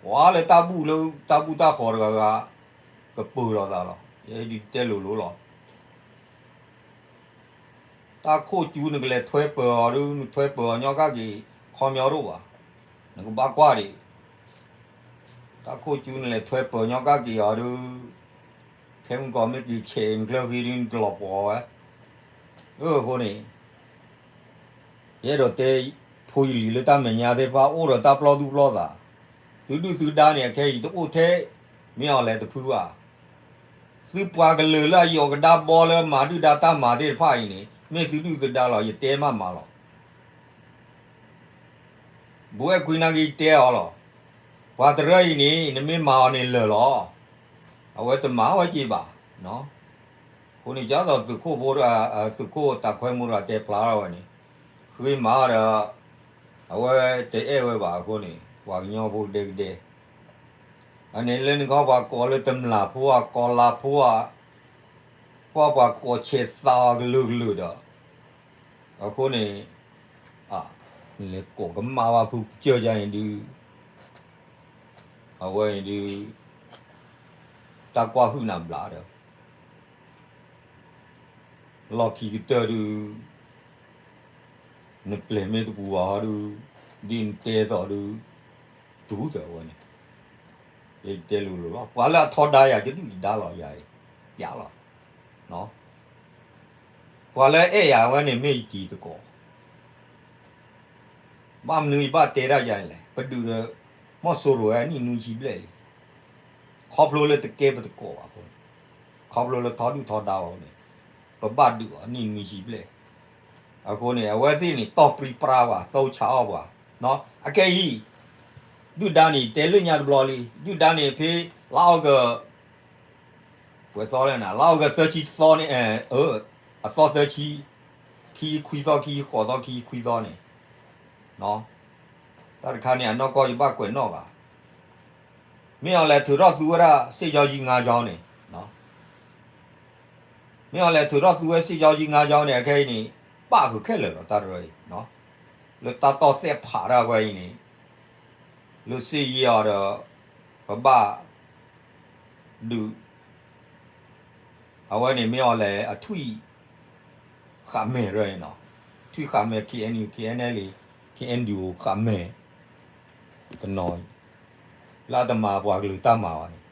ပှၤလၢတၢ်ဘူၣ်လၢတၢ်ဘူၣ်တၢ်ဃီတဂၤဂၤ ကပၢၤလီၤသးလီၤ. ယဲဒ်တဲလိၤလိၤလီၤ. တၢ်ခိၣ်ကၠူနကလဲၤထွဲပၢၤအီၤဒုး နထွဲပၢၤအီၤညီကၣ်က့ၤ ခီပညီတအိၣ်ဘၣ်. နကဘၣ်ကွၢ်ဒံး တၢ်ခိၣ်ကၠူနလဲၤထွဲပၢၤညီကၣ်က့ၤအီၤဒုး, ခဲမုၢ်ကီးမ့ၢ်က့ၤဆဲးနကျၢၢ်ဃံဒုးနတလီၤပှီၤဝဲ, အဃိန့ၣ် ယအဲၣ်ဒိးတဲ ဖိယလံၤလၢတၢ်မဲာ်ညါသ့ၣ်တဖၣ် အိၣ်ဒီးတၢ်ပျီဒူပျီသး, သုဒုၣ်သုဒါန့ၣ် အခဲအံၤတအိၣ်ထဲ မ့ၢ်အီၤလဲၤတဖုဘၣ်, သုပှၤကလုာ်လၢအယီၤကဒါဘီလၢမၤဒုၣ်ဒါတၢ်မၤသ့ၣ်တဖၣ်အံၤန့ၣ် မ့ၢ်သုဒုၣ်သုဒါလီၤ ယတဲမးမးလီၤ. ဘူးအဲၣ်ကွံနာ်က့ၤတဲအီၤလီၤ. ပှၤတရၢအံၤန့ၣ် နမ့ၢ်မၤအီၤန့ၣ်လၢာ်လီၤ. အဝဲတမၤဝဲက့ၤဘၣ်. အဃိန့ၣ် ကၢ်သိးသုးခိၣ်ဖိ, သုးခိၣ်တၢ်ခွဲမူဒီးတဲဖျါထီၣ်ဝဲန့ၣ်, ဃ့မၤဒီး အဝဲတအဲၣ်ဝဲဘၣ်အဃိန့ၣ် ပှၤကညီဖိကဒဲကဒဲ အန့ၣ်လၢနခီပှၤကိးလၢတမျၢ်ဖိဧါ, ကီၤလၤဖိဧါ, ပှၤပှၤကိးဆဲးသးအီၤကလုာ်ကလုာ်ဒီး, အဃိန့ၣ် လဲၤကိးကမၣ်ဘၣ်ဖုကစၢၢ်ယါန့ၣ်ဒုး, အဝဲန့ၣ်ဒုး တၢ်ကွၢ်ဟုၣ်နၤဘျါဒီး လီၢ်ခံကတၢၢ်ဒုး နပျဲၤမ့ၢ်တပူၤဘၣ်ဟီဒုး, ဒ်နတဲသိးဒုး, တူၢ်သၢဝဲန့ၣ်, ယတဲလိၤလိၤလီၤ. ပှၤလၢအထီဒါယၤ ယဒုၣ်ယဒါလီၤယၤအံၤ, ပျးလီၤ. ပှၤလၢအဲၣ်ယၤဝဲန့ၣ် မ့ၢ်ယတံၤသကိး ဘၣ်မနုၤယဘၣ်တဲဒၣ်ယၤလဲၣ်, ပဒုးဒီး မီၢ်စိရိၤဝဲနံၣ်နွံဆံဘျဲၣ်လံ, ခီဖျိလၢတကဲပသကိးဘၣ်အဃိန့ၣ်, ခီဖျိလၢထီဒုၣ်ထီဒါဘၣ်အဃိန့ၣ်, ပဘၣ်ဒုးအီၤနံၣ်နွံဆံဘျဲၣ်. အဃိန့ၣ် အဝဲသ့ၣ်န့ၣ် တီၢ်ပြံပြါပှၤ သီဆါအီၣ်ပှၤ, အခဲအံၤ ဒုၣ်ဒါန့ၣ် တဲလၢညါတဘျီလံ, ဒုၣ်ဒါန့ၣ် ဖဲလါအီကူး ပှဲၤသီလဲၣ်နၤ, လါအီကူးသၢဆံတသီန့ၣ်, အသီသၢဆံ, ခံခွံသီ ခံဃိးသီ ခံခွံသီန့ၣ်, တၢ်တခါန့ၣ် အနီၢ်ကီၢ်ယဘၣ်ကွဲးနီၣ်ဘၣ်, မ့ၢ်အီၤလဲၤထုးထီၣ်သူဝဲဒၣ် စစ်ကြောင်းကြီး ငါးကြောင်းန့ၣ်, မ့ၢ်အီၤလဲၤထုးထီၣ်သူဝဲ စစ်ကြောင်းကြီး ငါးကြောင်းန့ၣ် အခဲအံၤန့ၣ် ပၣ်ဃုာ်ခဲလၢာ်လီၤ တၢ်တရၢအံၤ, လၢတၢ်တီၢ်သဲးဖးတၢ်ဝဲအံၤန့ၣ် လၢစ့ယံအီၤဒီး ပဘၣ်ဒုး အဝဲန့ၣ်မ့ၢ်အီၤလဲၣ် အထွံၣ်ဃာ်မဲာ်ရၢအံၤနီၤ, ထွံၣ်ဃာ်မဲာ် KNU KNLA KNDO ဃာ်မဲာ် တနီၤအံၤ လၢအတမၤပှၤကလုာ်တၢ်မၤဘၣ်န့ၣ်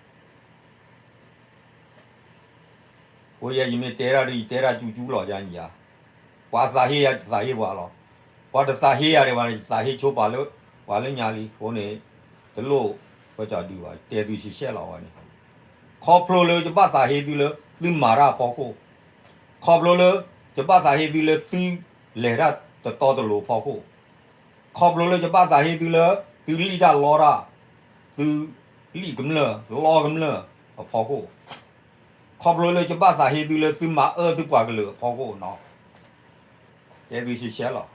အဃိယဲယမ့ၢ်တဲဒၣ်ဒီး ယတဲဒၣ်ကၠူကၠူလီၤယါန့ၣ်ယါ, ပှၤသးဟ့ယၤ ယသးဟ့ပှၤလီၤ, ပှၤတသးဟ့ယၤဒံးဘၣ်န့ၣ် ယသးဟ့ဆိပှၤလၢ ပှၤလၢညါလံ, အဃိန့ၣ် တလိၣ်ဝဲကၠီဒုးဘၣ်, တဲသုရှဲရှဲလီၤဝဲန့ၣ်, ခီဖျိလၢယဘၣ်သးဟ့သုလၢ သုမၤတၢ်အဖီခိၣ်, ခီဖျိလၢ ယဘၣ်သးဟ့သုလၢသုလဲၤတၢ်တတီတလိၤအဖီခိၣ်, ခီဖျိလၢယဘၣ်သးဟ့သုလၢ သုလံၣ်တၢ်လီတၢ်, သုလံၣ်ကမျၢၢ် လီကမျၢၢ်အဖီခိၣ်, ခီဖျိလၢယဘၣ်သးဟ့သုလၢသုမၤအၢသုပှၤကလုာ်အဖီခိၣ်နီၤ, တဲသုရှဲရှဲလီၤ.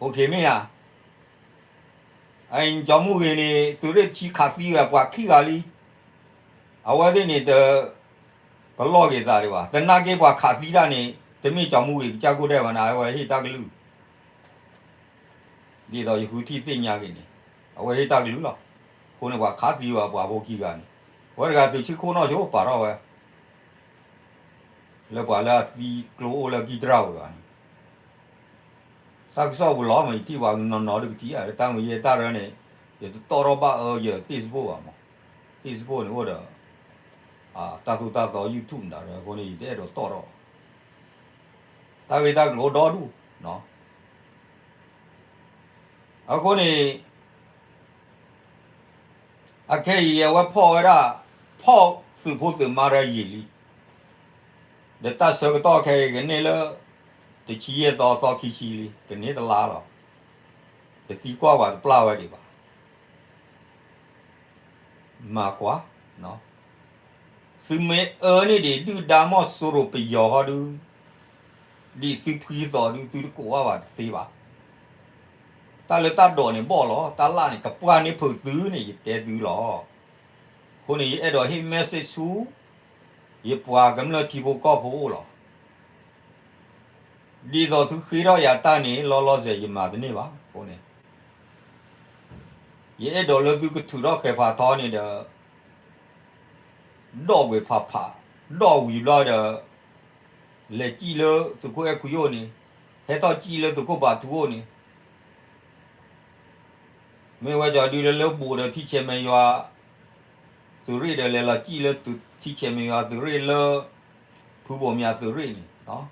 အိၣ်ခ့မ့ၢ်ဧါ, အကၠီမုၢ်ဂ့ၤန့ၣ် သုးရ့ၣ်ဆံခးသံဝဲပှၤခံဂၤလံ, အဝဲသ့ၣ်န့ၣ်တ ပလီၢ်က့ၤသးဒံးဘၣ်, သနာ်က့ပှၤခးသံတၢ်န့ၣ် တမ့ၢ်ကၠီမုၢ်ဂ့ၤကစၢ်ကိၣ်ဒဲးဘၣ်န့ၣ် အဝဲဟ့ၣ်တၢ်ကလုၢ် ဒ်သိးယဃုထံၣ်သ့ၣ်ညါက့ၤန့ၣ် အဝဲဟ့ၣ်တၢ်ကလုၢ်လီၤ. အဃိန့ၣ် ပှၤခးသံဝဲပှၤဖိခံဂၤန့ၣ် အဝဲတဂၤသုးဆံခိၣ်နီၢ်ဆိပာ်ထီၣ်ဝဲ လၢပှၤလၢအသံကျိအိၣ်လၢကံၢ်တရၣ်ဧိၤတဂၤန့ၣ် တၢ်ကစီၣ်ပူၤလီၤမး ယထံၣ်ပှၤကနီၤနီၤတကထံၣ်ဧါ, တၢ်မ့ၢ်ယဲတၢ်ရၢန့ၣ် ယတတီၣ်ထီၣ်ဘၣ်အၢယ Facebook ဘၣ်မး, Facebook န့ၣ်အိၣ်ဒီး တၢ်သိၣ်တၢ်သီ YouTube မတၤရၢအဃိန့ၣ် ယတအဲၣ်ဒိးတီၣ်ထီၣ်ဘၣ်, တၢ်ဂ့ၢ်တၢ်ကျိၤအိၣ်ဒီဒူၣ် အဃိန့ၣ် အခဲအံၤအဝဲဖီၣ်ဝဲဒၣ် ဖီၣ်သုးဖိသုးမါရၢယံာ်လံ, ဒီးတၢ်ဆၢကတီၢ်ခဲအံၤကန့ၢ်လၢ တဆံယဲၢ်သီသီခံဆံလံ ကန့ၢ်တလါလီၤ, တသံကွၢ်ပှၤတပျၢ်ဝဲဒံးဘၣ် မၤကွၢ်, သုမ့ၢ်အၢန့ၢ်ဒံးဒုၣ်ဒါမီၢ်စိရိၤပယီၤဟီဒုး, ဒ်သုဖှံသီးဒုး သုတကိးဘၣ်ဘၣ်တသ့ဘၣ်. တၢ်လၢတၢ်ဒိးန့ၣ်ဘီၣ်လီၤ, တၢ်လၢ်န့ၣ် ကပှၢ်န့ၢ်ဖုးသုန့ၣ် ယတဲသုလီၤ. အဃိန့ၣ် ယအဲၣ်ဒိးဟ့ၣ် message ဆူ ယပှၤကမျၢၢ်ထံဖိကီၢ်ဖိအိၣ်လီၤ. ဒ်သိးသုဃ့ထီၣ်ယၤတၢ်န့ၣ် လီၤလီၤဆဲးယမၤတန့ၢ်ဘၣ်အဃိန့ၣ် ယအဲၣ်ဒိးလၢသုကထုးထီၣ်ဃဲၤဖးထီန့ၣ်ဒီး ဒီၣ်ဝ့ၤဖးဖး, ဒီၣ်ဝံၤဘျီဒီး လဲၤစံၣ်လၢသုးခိၣ်အဲၣ်ခွံအိၣ်န့ၣ်, ဟဲထီၣ်စံၣ်လၢသုးခိၣ်ပာ်ထူအိၣ်န့ၣ်, မ့ၢ်ဝဲကၠီဒုလၢလၢဘူးဒီးထံဆဲးမဲာ်ယွၤသုးရ့ၣ်ဒီး လဲၤလီၤစံၣ်လၢထံဆဲးမဲာ်ယွၤသုးရ့ၣ်လၢ ဖုဘိၣ်မၠးသုးရ့ၣ်န့ၣ်, တၢ်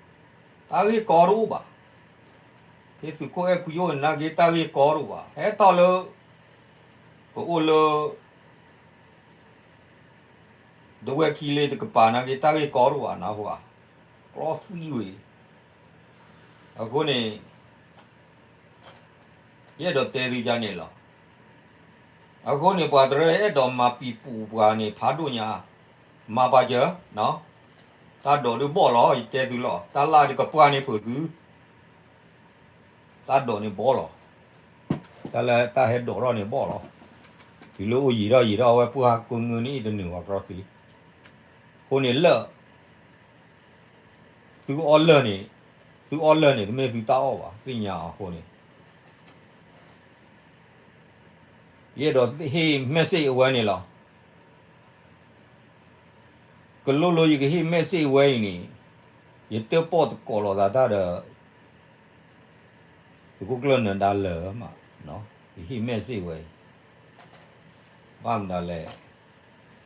ဂ့ၢ်ကီတအိၣ်ဘၣ်. ဖဲသုးခိၣ်အဲၣ်ခွံအိၣ်န့ၣ် နာ်က့တၢ်ဂ့ၢ်ကီတအိၣ်ဘၣ်. ဟဲထီၣ်လၢ ပအိၣ်လၢ ဒဝဲၢ်ခံလ့တကပၤ နာ်က့တၢ်ဂ့ၢ်ကီတအိၣ်ဘၣ် နၢ်ဟူဧါ. ကျီသံဝဲအံၤ. အဃိန့ၣ် ယအဲၣ်ဒိးတဲသုဒ်န့ၣ်လီၤ. အဃိန့ၣ် ပှၤတရၢအဲၣ်ဒိးမၤပံာ်ပူၤပှၤန့ၣ် ဖးဒိၣ်ညါ, မၤပာ်စၢၤ, တၢ်ဒိးဒုးဘီၣ်လီၤ ယတဲသုလီၤ. တၢ်လၢ်ဒုးကပှၢ်န့ၢ်ဖုးသု တၢ်ဒိးန့ၣ်ဘီၣ်လီၤ. တၢ်လၢတၢ်ဟဲဒိးထီၣ်န့ၣ်ဘီၣ်လီၤ. တုၤလၢအိၣ်ယံာ်ထီၣ်ယံာ်ထီၣ် အဝဲပှၢ်ကိးငၢန့ၣ် တနုာ်ဝဲကြီသ့. အဃိန့ၣ်လၢ သုအီၣ်လၢၢ်န့ၣ်, သုအီၣ်လၢၢ်န့ၣ် တမ့ၢ်သုတၢ်အီၣ်ဘၣ် သ့ၣ်ညါအဃိန့ၣ် ယအဲၣ်ဒိးဟ့ၣ် message အဝဲန့ၣ်လီၤ. ကလိလိယကဟ့ၣ် message ဝဲအံၤန့ၣ် ယတၢၣ်ပီၣ်တကိးလိာ်သးတၢ်ဒီး သုးခိၣ်ကျၢၢ်နၢၤဒါလၢာ်မး, ယဟ့ၣ် message ဝဲအံၤ ဘၣ်မနုၤလဲၣ်,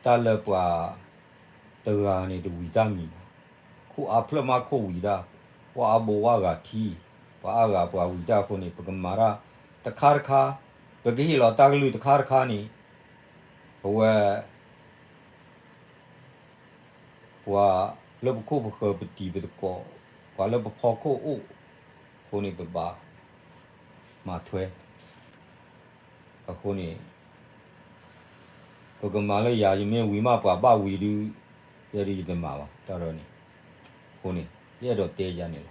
တၢ်လၢပှၤတဂၤန့ၣ်တဝံၤတၢ်မံၤဘၣ်. ခိၣ်အါဖျၢၣ်မးခိၣ်ဝံၤတၢ်, ပှၤအါဘိးဝါဂၤထံ, ပှၤအါဂၤပှၤဝံၤတၢ်အဃိန့ၣ် ပကမၤတၢ်တခါတခါ, ပကဟ့ၣ်လီၤတၢ်ကလုၢ်တခါတခါန့ၣ် ပဝဲ ပှၤလၢပခိၣ်ပဃၢၤပတံၤပသကိး, ပှၤလၢပဖီခိၣ်အိၣ်အဃိန့ၣ် ပဘၣ်မၤထွဲ. အဃိန့ၣ် ပကမၤလၢယၤ ယမ့ၢ်ဝံၤမးပှၤဘၣ်ဝံၤဒုး, ယဲဒုးယတမၤဘၣ် တၢ်ဒီးန့ၣ်. အဃိန့ၣ် ယအဲၣ်ဒိးတဲယၤန့ၣ်လီၤ.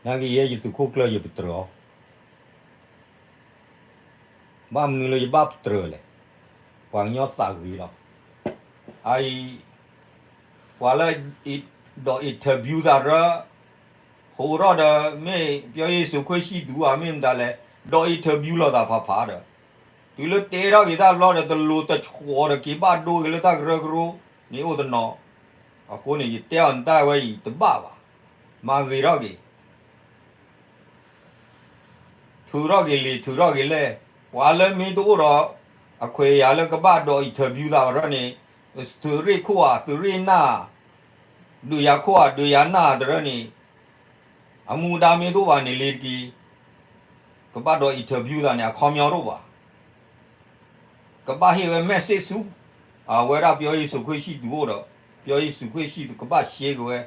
နာ်က့ယဲယသုးခိၣ်ကျၢၢ်ယပတြၢၤအီၤ ဘၣ်မနုၤလၢယဘၣ်ပတြၢၤလဲၣ်. ပှၤကညီသးဂ့ၤလီၤ. အအံၤ ပှၤလၢ ဒီး interview သးရၢ ဟိးထီၣ်ဒီး မ့ၢ်ပယီၤယ့ၣ်ၡူးခရံာ်စံၣ်သူၤဧါ မ့ၢ်မတၤလဲၣ်, ဒီး interview လိာ်သးဖးဖးဒီး တုၤလၢတဲထီၣ်က့ၤတၢ်ဘျီဒီး တလိၤတဆှီဒီးက့ၤဘၣ်ဒိက့ၤလၢတၢ်ကရၢကရိန့ၣ်အိၣ်တနီၤ. အဃိန့ၣ် ယတဲအီၤနတၢ်ဝဲအံၤတဘၣ်ဘၣ်. မၤဂ့ၤထီၣ်က့ၤ ထုးထီၣ်က့ၤလံာ်ထုးထီၣ်က့ၤလဲၢ်, ပှၤလၢမ့ၢ်တအိၣ်ဒီး အခွဲးအယာ်လၢကဘၣ်ဒီး interview သးတရၢန့ၣ်, သုးရ့ၣ်ခိၣ်ဧါ သုးရ့ၣ်နၢ်, ဒုးယၤခိၣ်ဧါ ဒုးယၤနၢ်တရၢန့ၣ်, အမူဒါမ့ၢ်တအိၣ်ဘၣ်န့ၣ်လ့ၤတက့ၤ, ကဘၣ်ဒီး interview သးန့ၣ် အခီပညီတအိၣ်ဘၣ်. ကဘၣ်ဟ့ၣ်ဝဲ message ဆူ အဝဲဒၣ်ပယီၤယ့ၣ်ၡူးခရံာ်စံၣ်သူၤအိၣ်ဒီး ပယီၤယ့ၣ်ၡူးခရံာ်စံၣ်သူၤကဘၣ်ရှဲက့ၤဝဲ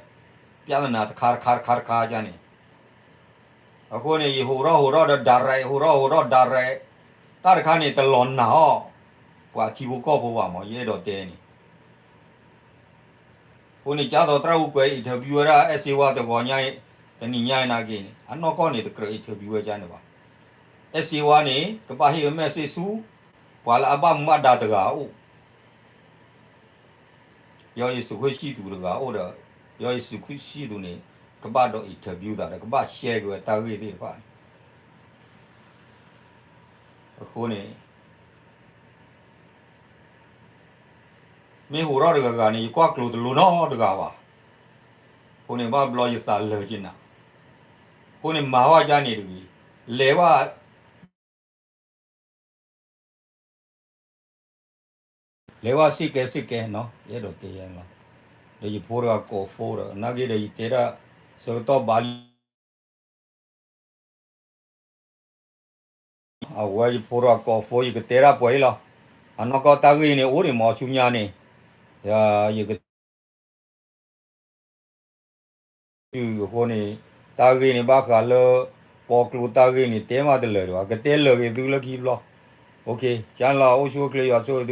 ပြဿနာတခါတခါတခါတခါန့ၣ်. အဃိန့ၣ် ယဟိးထီၣ်ဟိးထီၣ်ဒီး direct ဟိးထီၣ်ဟိးထီၣ် direct တၢ်တခါန့ၣ် တလီၤနာ်အီၤ ပှၤထံဖိကီၢ်ဖိဘၣ်မး ယအဲၣ်ဒိးတဲန့ၣ်. အဃိန့ၣ် ကၠၢ်သိးသရၣ်အူကွဲး interview ဝဲဒၣ် အဲၣ်စ့ဝါတဂီၤညါအံၤ တနံၤညါအံၤနာ်က့န့ၣ် အနီၢ်ကီၢ်န့ၣ် တကြၢး interview ဝဲဒၣ်န့ၣ်ဘၣ်. အဲၣ်စ့ဝါန့ၣ် ကဘၣ်ဟ့ၣ်ဝဲ message ဆူ ပှၤလၢအဘၣ်မူဘၣ်ဒါတဂၤအအိၣ် ပယီၤယ့ၣ်ၡူးခရံာ်စံၣ်သူၤတဂၤအိၣ်ဒီး ပယီၤယ့ၣ်ၡူးခရံာ်စံၣ်သူၤန့ၣ် ကဘၣ်ဒီး interview သးဒီး ကဘၣ်ရှဲက့ၤဝဲတၢ်ဂ့ၢ်သ့ၣ်တဖၣ်န့ၣ်. အဃိန့ၣ် မ့ၢ်ဟိးထီၣ်တဂၤဂၤန့ၣ် ယကွၢ်ကျိၤတလိၤနီတဂၤဘၣ်. အဃိန့ၣ် ဘၣ်ဘျီယသးလၢာ်က့ၤနၤ. အဃိန့ၣ် မၤဝဲဒၣ်န့ၣ်တဂ့ၤ, လဲၤဝဲ လဲၤဝဲစ့ၢ်ကီးစ့ၢ်ကီးနီၤ, ယအဲၣ်ဒိးတဲယဲလီၤ. ဒီးယဖိတဂၤကိး phone ဒီး နာ်က့ဒီးယတဲဒၣ် ဆၢကတီၢ်ဘၣ်လံ အဝဲယဖိတဂၤကိး phone ယကတဲဒၣ်ပှဲၤအံၤလီၤ. အနီၢ်ကီၢ်တၢ်ဂ့ၢ်န့ၣ် အိၣ်ဒံးမးဆူညါန့ၣ်, ယက အဃိန့ၣ် တၢ်ဂ့ၢ်န့ၣ် ဘၣ်ဃးလၢ ပီကျိတၢ်ဂ့ၢ်န့ၣ် တဲမးတလၢာ်ဒံးဘၣ်, ကတဲလၢာ်ဂ့ၤသုလၢခံဘျီ. ကၠၢ်လီၤ အိၣ်ဆူၣ်အိၣ်ချ့ ယွၤဆိၣ်ဂ့ၤသု.